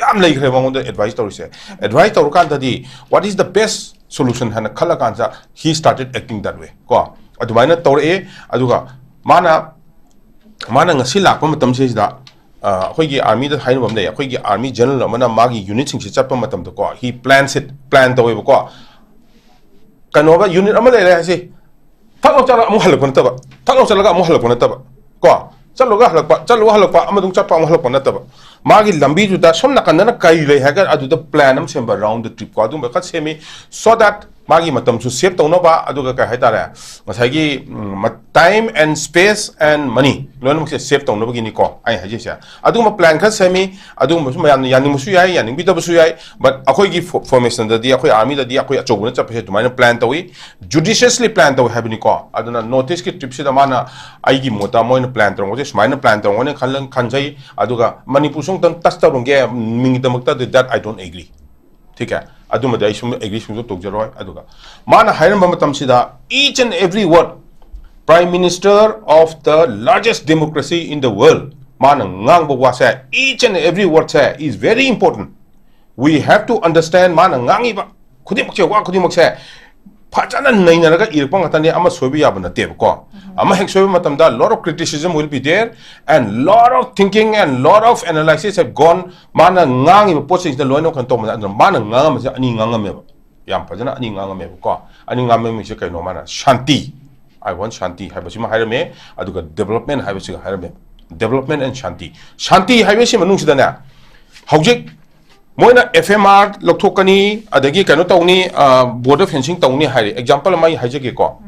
ꯌꯥꯝ ꯂꯩꯈ꯭ꯔꯦ ꯃꯉꯣꯟꯗ advice ꯇꯧꯔꯤꯁꯦ꯫ Advice ꯇꯧꯔꯀꯥꯟꯗꯗꯤ what is the best solution ꯍꯥꯏꯅ ꯈꯜꯂꯀꯥꯟꯗ he started acting that way ꯀꯣ, ꯑꯗꯨꯃꯥꯏꯅ ꯇꯧꯔꯛꯑꯦ꯫ ꯑꯗꯨꯒ ꯃꯥꯅ, ꯃꯥꯅ ꯉꯁꯤ ꯂꯥꯛꯄ ꯃꯇꯝꯁꯤꯗ, ꯑ, ꯑꯩꯈꯣꯏꯒꯤ armyꯗ ꯍꯥꯏꯅꯕ ꯑꯃ ꯂꯩ, ꯑꯩꯈꯣꯏꯒꯤ army general ꯑꯃꯅ ꯃꯥꯒꯤ unitꯁꯤꯡꯁꯦ ꯆꯠꯄ ꯃꯇꯝꯗꯀꯣ, he plans it, plan ꯇꯧꯋꯦꯕꯀꯣ꯫ ꯀꯩꯅꯣꯒ unit ꯑꯃ ꯂꯩꯔꯦ ꯍꯥꯏꯁꯦ, ꯊꯛ ꯂꯥꯎ ꯆꯠꯂꯒ ꯑꯃꯨꯛ ꯍꯜꯂꯛꯄ ꯅꯠꯇꯕ, ꯊꯛ ꯂꯥꯎ ꯆꯠꯂꯒ ꯑꯃꯨꯛ ꯍꯜꯂꯛꯄ ꯅꯠꯇꯕ ꯀꯣ, ꯆꯠꯂꯨꯔꯒ ꯍꯜꯂꯛꯄ, ꯆꯠꯂꯨꯔꯒ ꯍꯜꯂꯛꯄ, ꯑꯃꯗꯨ ꯆꯠꯄ ꯑꯃꯨꯛ ꯍꯜꯂꯛꯄ ꯅꯠꯇꯕ, ꯃꯥꯒꯤ ꯂꯝꯕꯤꯗꯨꯗ ꯁꯣꯝ ꯅꯥꯀꯟꯗꯅ ꯀꯔꯤ ꯂꯩ ꯍꯥꯏꯔꯒ ꯑꯗꯨꯗ plan ꯑꯃ ꯁꯦꯝꯕ, round the trip ꯀꯣ, ꯑꯗꯨꯝꯕ ꯈꯔ ꯁꯦꯝꯃꯤ, so that ꯃꯥꯒꯤ ꯃꯇꯝꯁꯨ save ꯇꯧꯅꯕ, ꯑꯗꯨꯒ ꯀꯩ ꯍꯥꯏꯇꯥꯔꯦ, ꯉꯁꯥꯏꯒꯤ, ꯎꯝ, ꯃ-, time and space and money ꯂꯣꯏꯅꯃꯛꯁꯦ save ꯇꯧꯅꯕꯒꯤꯅꯤꯀꯣ ꯑꯩ ꯍꯥꯏꯖꯩꯁꯦ꯫ ꯑꯗꯨꯒꯨꯝꯕ plan ꯈꯔ ꯁꯦꯝꯃꯤ, ꯑꯗꯨꯒꯨꯝꯕꯁꯨ ꯃꯌꯥꯝꯅ ꯌꯥꯅꯤꯡꯕꯁꯨ ꯌꯥꯏ, ꯌꯥꯅꯤꯡꯕꯤꯗꯕꯁꯨ ꯌꯥꯏ, but ꯑꯩꯈꯣꯏꯒꯤ ꯐꯣ-, formationꯗꯗꯤ, ꯑꯩꯈꯣꯏ armyꯗꯗꯤ, ꯑꯩꯈꯣꯏ ꯑꯆꯧꯕꯅ ꯆꯠꯄꯁꯦ ꯑꯗꯨꯃꯥꯏꯅ plan ꯇꯧꯏ, judiciously plan ꯇꯧꯏ ꯍꯥꯏꯕꯅꯤꯀꯣ꯫ ꯑꯗꯨꯅ North Eastꯀꯤ tripꯁꯤꯗ ꯃꯥꯅ, ꯑꯩꯒꯤ ꯃꯣꯠꯇ, ꯃꯣꯏꯅ plan ꯇꯧꯔꯝꯒꯗꯣꯏ ꯁꯨꯃꯥꯏꯅ plan ꯇꯧꯔꯝꯒꯅꯤ ꯈꯜꯂ-, ꯈꯟꯖꯩ꯫ ꯑꯗꯨꯒ ꯃꯅꯤꯄꯨꯔꯁꯨ ꯑꯃꯨꯛꯇꯪ touch ꯇꯧꯔꯝꯒꯦ ꯃꯤꯡꯒꯤꯗꯃꯛꯇ, that I don't agree꯫ ꯊꯤꯛ ꯍꯦ? ꯑꯗꯨꯃꯗꯤ ꯑꯩ ꯁꯨꯝ agree ꯁꯨꯡꯇꯧ ꯇꯧꯖꯔꯣꯏ꯫ ꯑꯗꯨꯒ ꯃꯥꯅ ꯍꯥꯏꯔꯝꯕ ꯃꯇꯝꯁꯤꯗ, each and every word, Prime Minister of the largest democracy in the world, ꯃꯥꯅ ꯉꯥꯡꯕ ꯋꯥꯁꯦ, each and every wordꯁꯦ is very important. We have to understand ꯃꯥꯅ ꯉꯥꯡꯉꯤꯕ ꯈꯨꯗꯤꯡꯃꯛꯁꯦ, ꯋꯥ ꯈꯨꯗꯤꯡꯃꯛꯁꯦ ꯐꯖꯅ ꯅꯩꯅꯔꯒ ꯏꯔꯛꯄ ꯉꯥꯛꯇꯅꯤ, ꯑꯃ ꯁꯣꯏꯕ ꯌꯥꯕ ꯅꯠꯇꯦꯕꯀꯣ꯫ ꯑꯃ ꯍꯦꯛ ꯁꯣꯏꯕ ꯃꯇꯝꯗ lot of criticism will be there and lot of thinking and lot of analysis have gone. ꯃꯥꯅ ꯉꯥꯡꯉꯤꯕ ꯄꯣꯠꯁꯤꯡꯁꯤꯗ ꯂꯣꯏꯅ ꯀꯩꯅꯣ ꯇꯧꯕꯅꯦ꯫ ꯑꯗꯨꯅ ꯃꯥꯅ ꯉꯥꯡꯉꯝꯕꯁꯦ ꯑꯅꯤ ꯉꯥꯡꯉꯝꯃꯦꯕ, ꯌꯥꯝ ꯐꯖꯅ ꯑꯅꯤ ꯉꯥꯡꯉꯝꯃꯦꯕꯀꯣ꯫ ꯑꯅꯤ ꯉꯥꯡꯉꯝꯃꯤꯁꯦ ꯀꯩꯅꯣ? ꯃꯥꯅ ꯁꯥꯟꯇꯤ, "I want ꯁꯥꯟꯇꯤ" ꯍꯥꯏꯕꯁꯤꯃ ꯍꯥꯏꯔꯝꯃꯦ, ꯑꯗꯨꯒ development ꯍꯥꯏꯕꯁꯤꯒ ꯍꯥꯏꯔꯝꯃꯦ꯫ Development and ꯁꯥꯟꯇꯤ, ꯁꯥꯟꯇꯤ ꯍꯥꯏꯕꯁꯤ ꯃꯅꯨꯡꯁꯤꯗꯅꯦ, ꯍꯧꯖꯤꯛ ꯃꯣꯏꯅ F M R ꯂꯧꯊꯣꯛꯀꯅꯤ, ꯑꯗꯒꯤ ꯀꯩꯅꯣ ꯇꯧꯅꯤ, ꯑ, border fencing ꯇꯧꯅꯤ ꯍꯥꯏꯔꯦ꯫ Example ꯑꯃ ꯑꯩ ꯍꯥꯏꯖꯒꯦꯀꯣ,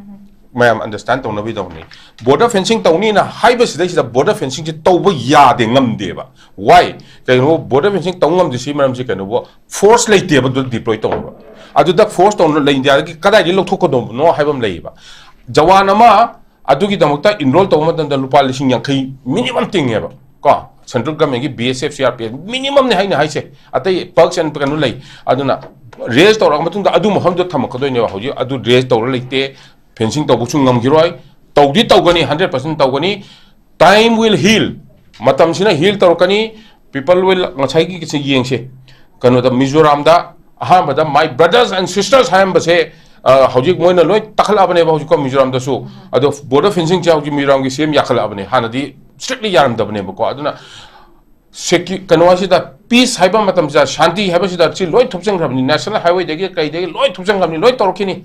ꯃꯌꯥꯝ understand ꯇꯧꯅꯕꯒꯤꯗꯃꯛꯅꯤ꯫ Border fencing ꯇꯧꯅꯤꯅ ꯍꯥꯏꯕꯁꯤꯗꯩꯁꯤꯗ border fencingꯁꯦ ꯇꯧꯕ ꯌꯥꯗꯦ, ꯉꯝꯗꯦꯕ꯫ Why? ꯀꯩꯅꯣ, border fencing ꯇꯧ ꯉꯝꯗ꯭ꯔꯤꯁꯤ ꯃꯔꯝꯁꯤ ꯀꯩꯅꯣꯕꯨ, force ꯂꯩꯇꯦꯕ ꯑꯗꯨ deploy ꯇꯧꯅꯕ꯫ ꯑꯗꯨꯗ force ꯇꯧꯅ ꯂꯩ, ꯏꯟꯗꯤꯌꯥꯗꯒꯤ ꯀꯗꯥꯏꯗꯒꯤ ꯂꯧꯊꯣꯛꯀꯗꯧꯕꯅꯣ ꯍꯥꯏꯕ ꯑꯃ ꯂꯩꯌꯦꯕ꯫ ꯖꯋꯥꯟ ꯑꯃ ꯑꯗꯨꯒꯤꯗꯃꯛꯇ enroll ꯇꯧꯕ ꯃꯇꯝꯗ ꯂꯨꯄꯥ ꯂꯤꯁꯤꯡ ꯌꯥꯡꯈꯩ minimum ꯇꯤꯡꯉꯦꯕ ꯀꯣ꯫ Central governmentꯀꯤ B S F, C R P F minimumꯅꯤ ꯍꯥꯏꯅ ꯍꯥꯏꯁꯦ, ꯑꯇꯩ perks and ꯀꯩꯅꯣ ꯂꯩ꯫ ꯑꯗꯨꯅ raise ꯇꯧꯔꯛꯑ ꯃꯇꯨꯡꯗ ꯑꯗꯨ ꯃꯐꯝꯗꯨꯗ ꯊꯝꯃꯛꯀꯗꯣꯏꯅꯦꯕ꯫ ꯍꯧꯖꯤꯛ ꯑꯗꯨ raise ꯇꯧꯔ ꯂꯩꯇꯦ, fencing ꯇꯧꯕꯁꯨ ꯉꯝꯈꯤꯔꯣꯏ꯫ ꯇꯧꯗꯤ ꯇꯧꯒꯅꯤ, hundred percent ꯇꯧꯒꯅꯤ꯫ Time will heal, ꯃꯇꯝꯁꯤꯅ heal ꯇꯧꯔꯛꯀꯅꯤ꯫ People will, ꯉꯁꯥꯏꯒꯤ ꯌꯦꯡꯁꯦ, ꯀꯩꯅꯣꯗ, ꯃꯤꯖꯣꯔꯥꯝꯗ ꯑꯍꯥꯟꯕꯗ my brothers and sisters ꯍꯥꯏꯔꯝꯕꯁꯦ, ꯑ, ꯍꯧꯖꯤꯛ ꯃꯣꯏꯅ ꯂꯣꯏ ꯇꯛꯈꯠꯂꯛꯑꯕꯅꯦꯕ ꯍꯧꯖꯤꯛꯀꯣ ꯃꯤꯖꯣꯔꯥꯝꯗꯁꯨ꯫ ꯑꯗꯣ border fencingꯁꯦ ꯍꯧꯖꯤꯛ ꯃꯤꯖꯣꯔꯥꯝꯒꯤ C M ꯌꯥꯈꯠꯂꯛꯑꯕꯅꯦ, ꯍꯥꯟꯅꯗꯤ strictly ꯌꯥꯔꯝꯗꯕꯅꯦꯕꯀꯣ꯫ ꯑꯗꯨꯅ secu-, ꯀꯩꯅꯣ ꯍꯥꯏꯁꯤꯗ, peace ꯍꯥꯏꯕ ꯃꯇꯝꯁꯤꯗ, ꯁꯥꯟꯇꯤ ꯍꯥꯏꯕꯁꯤꯗ ꯁꯤ ꯂꯣꯏ ꯊꯨꯞꯆꯟꯈ꯭ꯔꯕꯅꯤ, national highwayꯗꯒꯤ ꯀꯩꯗꯒꯤ ꯂꯣꯏ ꯊꯨꯞꯆꯟꯈ꯭ꯔꯕꯅꯤ, ꯂꯣꯏ ꯇꯧꯔꯛꯈꯤꯅꯤ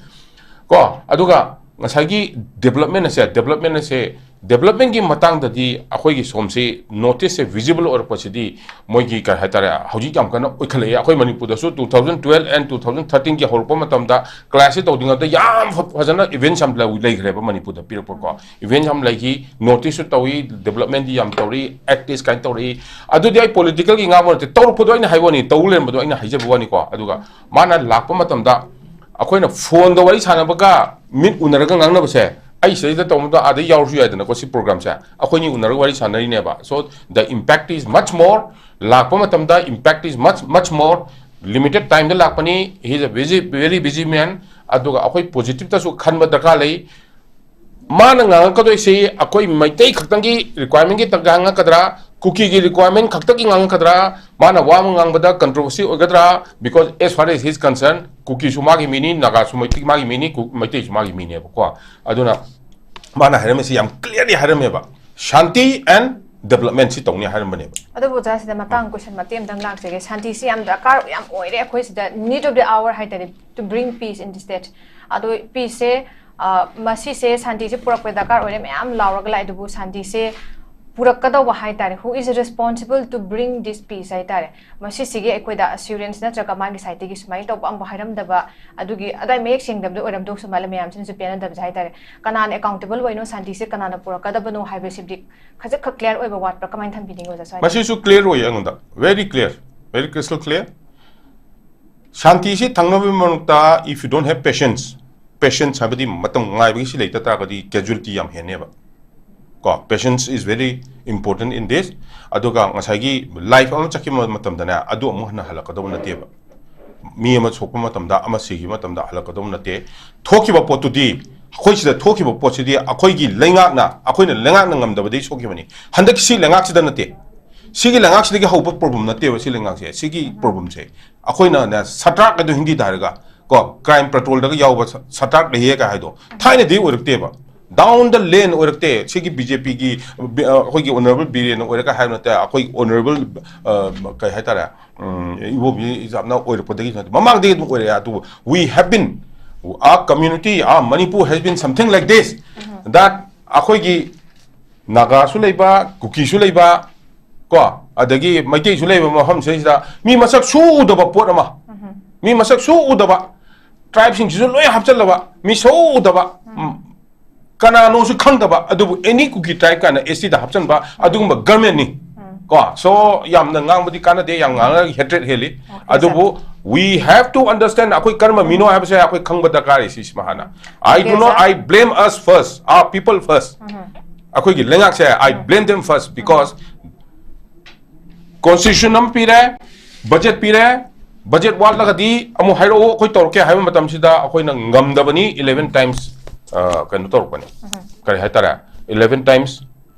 ꯀꯣ꯫ ꯑꯗꯨꯒ ꯉꯁꯥꯏꯒꯤ development ꯑꯁꯦ, development ꯑꯁꯦ ꯗꯦꯕꯂꯞꯃꯦꯟꯒꯤ ꯃꯇꯥꯡꯗꯗꯤ ꯑꯩꯈꯣꯏꯒꯤ ꯁꯣꯝꯁꯤ ꯅꯣꯔꯠ ꯏꯁꯁꯦ ꯚꯤꯖꯤꯕꯜ ꯑꯣꯏꯔꯛꯄꯁꯤꯗꯤ ꯃꯣꯏꯒꯤ ꯀꯩ ꯍꯥꯏꯇꯥꯔꯦ, ꯍꯧꯖꯤꯛ ꯌꯥꯝ ꯀꯟꯅ ꯑꯣꯏꯈꯠꯂꯛꯑꯦ꯫ ꯑꯩꯈꯣꯏ ꯃꯅꯤꯄꯨꯔꯗꯁꯨ two thousand twelve and two thousand thirteenꯒꯤ ꯍꯧꯔꯛꯄ ꯃꯇꯝꯗ ꯀ꯭ꯂꯥꯁꯁꯤ ꯇꯧꯗ꯭ꯔꯤꯉꯩꯗ ꯌꯥꯝ ꯐ- ꯐꯖꯅ ꯏꯚꯦꯟꯠꯁ ꯌꯥꯝ ꯂꯩ- ꯂꯩꯈ꯭ꯔꯦꯕ ꯃꯅꯤꯄꯨꯔꯗ ꯄꯤꯔꯛꯄꯀꯣ꯫ ꯏꯚꯦꯟꯠꯁ ꯌꯥꯝ ꯂꯩꯈꯤ, ꯅꯣꯔꯠ ꯏꯁꯁꯨ ꯇꯧꯏ, ꯗꯦꯕꯂꯞꯃꯦꯟꯗꯤ ꯌꯥꯝ ꯇꯧꯔꯤ, ꯑꯦꯛꯇꯤꯁ ꯀꯥꯏꯅ ꯇꯧꯔꯛꯏ꯫ ꯑꯗꯨꯗꯤ ꯑꯩ ꯄꯣꯂꯤꯇꯤꯀꯦꯜꯒꯤ ꯉꯥꯡꯕ ꯅꯠꯇꯦ, ꯇꯧꯔꯛꯄꯗꯣ ꯑꯩꯅ ꯍꯥꯏꯕ ꯋꯥꯅꯤ, ꯇꯧ ꯂꯩꯔꯝꯕꯗꯣ ꯑꯩꯅ ꯍꯥꯏꯖꯕ ꯋꯥꯅꯤꯀꯣ꯫ ꯑꯗꯨꯒ ꯃꯥꯅ ꯂꯥꯛꯄ ꯃꯇꯝꯗ ꯑꯩꯈꯣꯏꯅ ꯐꯣꯟꯗ ꯋꯥꯔꯤ ꯁꯥꯟꯅꯕꯒ ꯃꯤꯠ ꯎꯅꯔꯒ ꯉꯥꯡꯅꯕꯁꯦ, ꯑꯩ ꯁꯤꯗꯩꯗ ꯇꯧꯕꯗ ꯑꯥꯗꯩ ꯌꯥꯎꯔꯁꯨ ꯌꯥꯏꯗꯅꯀꯣ, ꯁꯤ ꯄ꯭ꯔꯣꯒ꯭ꯔꯥꯝꯁꯦ ꯑꯩꯈꯣꯏꯅꯤ ꯎꯅꯔꯒ ꯋꯥꯔꯤ ꯁꯥꯟꯅꯔꯤꯅꯦꯕ꯫ So the impact is much more, ꯂꯥꯛꯄ ꯃꯇꯝꯗ impact is much much more, limited timeꯗ ꯂꯥꯛꯄꯅꯤ, he is a busy, very busy man꯫ ꯑꯗꯨꯒ ꯑꯩꯈꯣꯏ ꯄꯣꯖꯤꯇꯤꯞꯇꯁꯨ ꯈꯟꯕ ꯗꯔꯀꯥꯔ ꯂꯩ꯫ ꯃꯥꯅ ꯉꯥꯡꯉꯛꯀꯗꯣꯏꯁꯤ ꯑꯩꯈꯣꯏ ꯃꯩꯇꯩ ꯈꯛꯇꯪꯒꯤ ꯔꯤꯀ꯭ꯋꯥꯏꯔꯃꯦꯟꯒꯤ ꯉꯥꯡꯉꯛꯀꯗ꯭ꯔꯥ, ꯀꯨꯀꯤꯒꯤ ꯔꯤꯀ꯭ꯋꯥꯏꯔꯃꯦꯟ ꯈꯛꯇꯒꯤ ꯉꯥꯡꯉꯛꯀꯗ꯭ꯔꯥ, ꯃꯥꯅ ꯋꯥ ꯑꯃ ꯉꯥꯡꯕꯗ ꯀꯟꯇ꯭ꯔꯣꯚꯔꯁꯤ ꯑꯣꯏꯒꯗ꯭ꯔꯥ? Because as far as he's concerned, ꯀꯨꯀꯤꯁꯨ ꯃꯥꯒꯤ ꯃꯤꯅꯤ, ꯅꯥꯒꯥꯁꯨ ꯃꯩꯇꯩ ꯃꯥꯒꯤ ꯃꯤꯅꯤ, ꯀꯨ- ꯃꯩꯇꯩꯁꯨ ꯃꯥꯒꯤ ꯃꯤꯅꯦꯕꯀꯣ꯫ ꯑꯗꯨꯅ ꯃꯥꯅ ꯍꯥꯏꯔꯝꯃꯤꯁꯤ ꯌꯥꯝ ꯀ꯭ꯂꯤꯌꯔꯂꯤ ꯍꯥꯏꯔꯝꯃꯦꯕ, ꯁꯥꯟꯇꯤ ꯑꯦꯟ ꯗꯦꯕꯂꯞꯃꯦꯟ ꯁꯤ ꯇꯧꯅꯤ ꯍꯥꯏꯔꯝꯕꯅꯦꯕ꯫ ꯑꯗꯨꯕꯨ ꯑꯣꯖꯥ, ꯁꯤꯗ ꯃꯇꯥꯡ ꯀꯣꯏꯁꯟ ꯃꯇꯦꯛ ꯑꯝꯇꯪ ꯂꯥꯛꯆꯒꯦ꯫ ꯁꯥꯟꯇꯤꯁꯤ ꯌꯥꯝ ꯗꯔꯀꯥꯔ ꯌꯥꯝ ꯑꯣꯏꯔꯦ ꯑꯩꯈꯣꯏ ꯁꯤꯗ, need of the hour ꯍꯥꯏꯇꯥꯔꯦ, to bring peace in the state꯫ ꯑꯗꯣ ꯄꯤꯁꯁꯦ, ꯃꯁꯤꯁꯦ, ꯁꯥꯟꯇꯤꯁꯦ ꯄꯨꯔꯛꯄ ꯗꯔꯀꯥꯔ ꯑꯣꯏꯔꯦ ꯃꯌꯥꯝ ꯂꯥꯎꯔꯒ ꯂꯥꯛꯑꯦ, ꯑꯗꯨꯕꯨ ꯁꯥꯟꯇꯤꯁꯦ ꯄꯨꯔꯛꯀꯗꯧꯕ ꯍꯥꯏꯇꯥꯔꯦ, who is responsible to bring this peace ꯍꯥꯏꯇꯥꯔꯦ? ꯃꯁꯤꯁꯤꯒꯤ ꯑꯩꯈꯣꯏꯗ ꯑꯁꯤꯌꯨꯔꯦꯟꯁ ꯅꯠꯇ꯭ꯔꯒ ꯃꯥꯒꯤ ꯁꯥꯏꯠꯇꯒꯤ ꯁꯨꯃꯥꯏꯅ ꯇꯧꯕ ꯑꯃꯕꯨ ꯍꯥꯏꯔꯝꯗꯕ, ꯑꯗꯨꯒꯤ ꯑꯗꯥꯏ ꯃꯌꯦꯛ ꯁꯦꯡꯗꯕꯗ ꯑꯣꯏꯔꯝꯗꯧꯁꯨ ꯃꯥꯜꯂꯦ, ꯃꯌꯥꯝꯁꯤꯅꯁꯨ ꯄꯦꯟꯅꯗꯕꯁꯦ ꯍꯥꯏꯇꯥꯔꯦ꯫ ꯀꯅꯥꯅ ꯑꯦꯀꯥꯎꯟꯇꯦꯕꯜ ꯑꯣꯏꯅꯣ? ꯁꯥꯟꯇꯤꯁꯦ ꯀꯅꯥꯅ ꯄꯨꯔꯛꯀꯗꯕꯅꯣ ꯍꯥꯏꯕꯁꯤꯗꯤ ꯈꯖꯤꯛꯈꯛ ꯀ꯭ꯂꯤꯌꯥꯔ ꯑꯣꯏꯕ ꯋꯥꯠꯄ꯭ꯔꯥ? ꯀꯃꯥꯏꯅ ꯊꯝꯕꯤꯅꯤꯡꯉꯤ ꯑꯣꯖꯥ ꯁ꯭ꯋꯥꯏꯗ? ꯃꯁꯤꯁꯨ ꯀ꯭ꯂꯤꯌꯥꯔ ꯑꯣꯏꯌꯦ ꯑꯩꯉꯣꯟꯗ, very clear, very crystal clear꯫ ꯁꯥꯟꯇꯤꯁꯤ ꯊꯝꯅꯕꯒꯤ ꯃꯔꯛꯇ, if you don't have patience, patience ꯍꯥꯏꯕꯗꯤ ꯃꯇꯝ ꯉꯥꯏꯕꯒꯤ ꯁꯤ ꯂꯩꯇ ꯇꯥꯔꯒꯗꯤ casualty ꯌꯥꯝ ꯍꯦꯟꯅꯦꯕ꯫ ꯀꯣ, patience is very important in this꯫ ꯑꯗꯨꯒ ꯉꯁꯥꯏꯒꯤ ꯂꯥꯏꯐ ꯑꯃ ꯆꯠꯈꯤꯕ ꯃꯇꯝꯗꯅꯦ, ꯑꯗꯨ ꯑꯃꯨꯛ ꯍꯟꯅ ꯍꯜꯂꯛꯀꯗꯧꯕ ꯅꯠꯇꯦꯕ꯫ ꯃꯤ ꯑꯃ ꯁꯣꯛꯄ ꯃꯇꯝꯗ, ꯑꯃ ꯁꯤꯈꯤꯕ ꯃꯇꯝꯗ ꯍꯜꯂꯛꯀꯗꯧꯕ ꯅꯠꯇꯦ꯫ ꯊꯣꯛꯈꯤꯕ ꯄꯣꯠꯇꯨꯗꯤ, ꯑꯩꯈꯣꯏ ꯁꯤꯗ ꯊꯣꯛꯈꯤꯕ ꯄꯣꯠꯁꯤꯗꯤ ꯑꯩꯈꯣꯏꯒꯤ ꯂꯩꯉꯥꯛꯅ, ꯑꯩꯈꯣꯏꯅ ꯂꯩꯉꯥꯛꯅ ꯉꯝꯗꯕꯗꯒꯤ ꯁꯣꯛꯈꯤꯕꯅꯤ꯫ ꯍꯟꯗꯛꯀꯤ ꯁꯤ ꯂꯩꯉꯥꯛꯁꯤꯗ ꯅꯠꯇꯦ꯫ ꯁꯤꯒꯤ ꯂꯩꯉꯥꯛꯁꯤꯗꯒꯤ ꯍꯧꯕ ꯄ꯭ꯔꯣꯕ꯭ꯂꯦꯝ ꯅꯠꯇꯦꯕ ꯁꯤ ꯂꯩꯉꯥꯛꯁꯦ꯫ ꯁꯤꯒꯤ ꯄ꯭ꯔꯣꯕ꯭ꯂꯦꯝꯁꯦ ꯑꯩꯈꯣꯏꯅꯅꯦ, ꯁꯇ꯭ꯔꯥꯛ ꯍꯥꯏꯗꯣ ꯍꯤꯟꯗꯤꯗ ꯍꯥꯏꯔꯒ, ꯀꯣ, ꯀ꯭ꯔꯥꯏꯝ ꯄꯦꯇ꯭ꯔꯣꯜꯗꯒ ꯌꯥꯎꯕ ꯁ- ꯁꯇ꯭ꯔꯥꯛ ꯂꯩꯌꯦ ꯀꯥꯏ ꯍꯥꯏꯗꯣ ꯊꯥꯏꯅꯗꯤ ꯑꯣꯏꯔꯛꯇꯦꯕ꯫ Down the line ꯑꯣꯏꯔꯛꯇꯦ꯫ ꯁꯤꯒꯤ ꯕꯤ ꯖꯦ ꯄꯤꯒꯤ, ꯕꯤ- ꯑ, ꯑꯩꯈꯣꯏꯒꯤ ꯑꯣꯅꯔꯦꯕꯜ ꯕꯤꯔꯦꯟꯅ ꯑꯣꯏꯔꯒ ꯍꯥꯏꯕ ꯅꯠꯇꯦ, ꯑꯩꯈꯣꯏꯒꯤ ꯑꯣꯅꯔꯦꯕꯜ, ꯑ, ꯀꯩ ꯍꯥꯏꯇꯥꯔꯦ, ꯎꯝ, ꯏꯕꯣꯕꯤ ꯌꯥꯝꯅ ꯑꯣꯏꯔꯛꯄꯗꯒꯤ ꯅꯠꯇꯦ, ꯃꯃꯥꯡꯗꯒꯤ ꯑꯗꯨꯝ ꯑꯣꯏꯔꯛꯑꯦ꯫ ꯑꯗꯨꯕꯨ we have been, our community, our Manipur has been something like this, that ꯑꯩꯈꯣꯏꯒꯤ ꯅꯥꯒꯥꯁꯨ ꯂꯩꯕ, ꯀꯨꯀꯤꯁꯨ ꯂꯩꯕ, ꯀꯣ, ꯑꯗꯒꯤ ꯃꯩꯇꯩꯁꯨ ꯂꯩꯕ ꯃꯐꯝꯁꯤꯗꯩꯁꯤꯗ ꯃꯤ ꯃꯁꯛ ꯁꯨ ꯎꯗꯕ ꯄꯣꯠ ꯑꯃ, ꯃꯤ ꯃꯁꯛ ꯁꯨ ꯎꯗꯕ tribeꯁꯤꯡꯁꯤꯁꯨ ꯂꯣꯏ ꯍꯥꯞꯆꯜꯂꯕ, ꯃꯤ ꯁꯨ ꯎꯗꯕ, ꯎꯝ, ꯀꯅꯥꯅꯣꯁꯨ ꯈꯪꯗꯕ, ꯑꯗꯨꯕꯨ any Kuki tribe ꯀꯥꯏꯅ ST ꯗ ꯍꯥꯞꯆꯟꯕ ꯑꯗꯨꯒꯨꯝꯕ governmentꯅꯤ꯫ ꯀꯣ, so ꯌꯥꯝꯅ ꯉꯥꯡꯕꯗꯤ ꯀꯥꯟꯅꯗꯦ, ꯌꯥꯝ ꯉꯥꯡꯉꯒ hatred ꯍꯦꯜꯂꯤ꯫ Okay, sir. ꯑꯗꯨꯕꯨ we have to understand ꯑꯩꯈꯣꯏ ꯀꯔꯝꯕ ꯃꯤꯅꯣ ꯍꯥꯏꯕꯁꯦ ꯑꯩꯈꯣꯏ ꯈꯪꯕ ꯗꯔꯀꯥꯔ ꯂꯩ ꯁꯤꯁꯤꯃ ꯍꯥꯟꯅ꯫ I do Okay, not, sir. I blame us first, our people first. ꯑꯩꯈꯣꯏꯒꯤ ꯂꯩꯉꯥꯛꯁꯦ, I blame them first because constitution ꯑꯃ ꯄꯤꯔꯦ, budget ꯄꯤꯔꯦ, budget ꯋꯥꯠꯂꯒꯗꯤ ꯑꯃꯨꯛ ꯍꯥꯏꯔꯛꯑꯣ, ꯑꯩꯈꯣꯏ ꯇꯧꯔꯛꯀꯦ ꯍꯥꯏꯕ ꯃꯇꯝꯁꯤꯗ ꯑꯩꯈꯣꯏꯅ ꯉꯝꯗꯕꯅꯤ, eleven times, ꯑ, ꯀꯩꯅꯣ ꯇꯧꯔꯛꯄꯅꯤ꯫ ꯀꯔꯤ ꯍꯥꯏꯇꯥꯔꯦ? Eleven times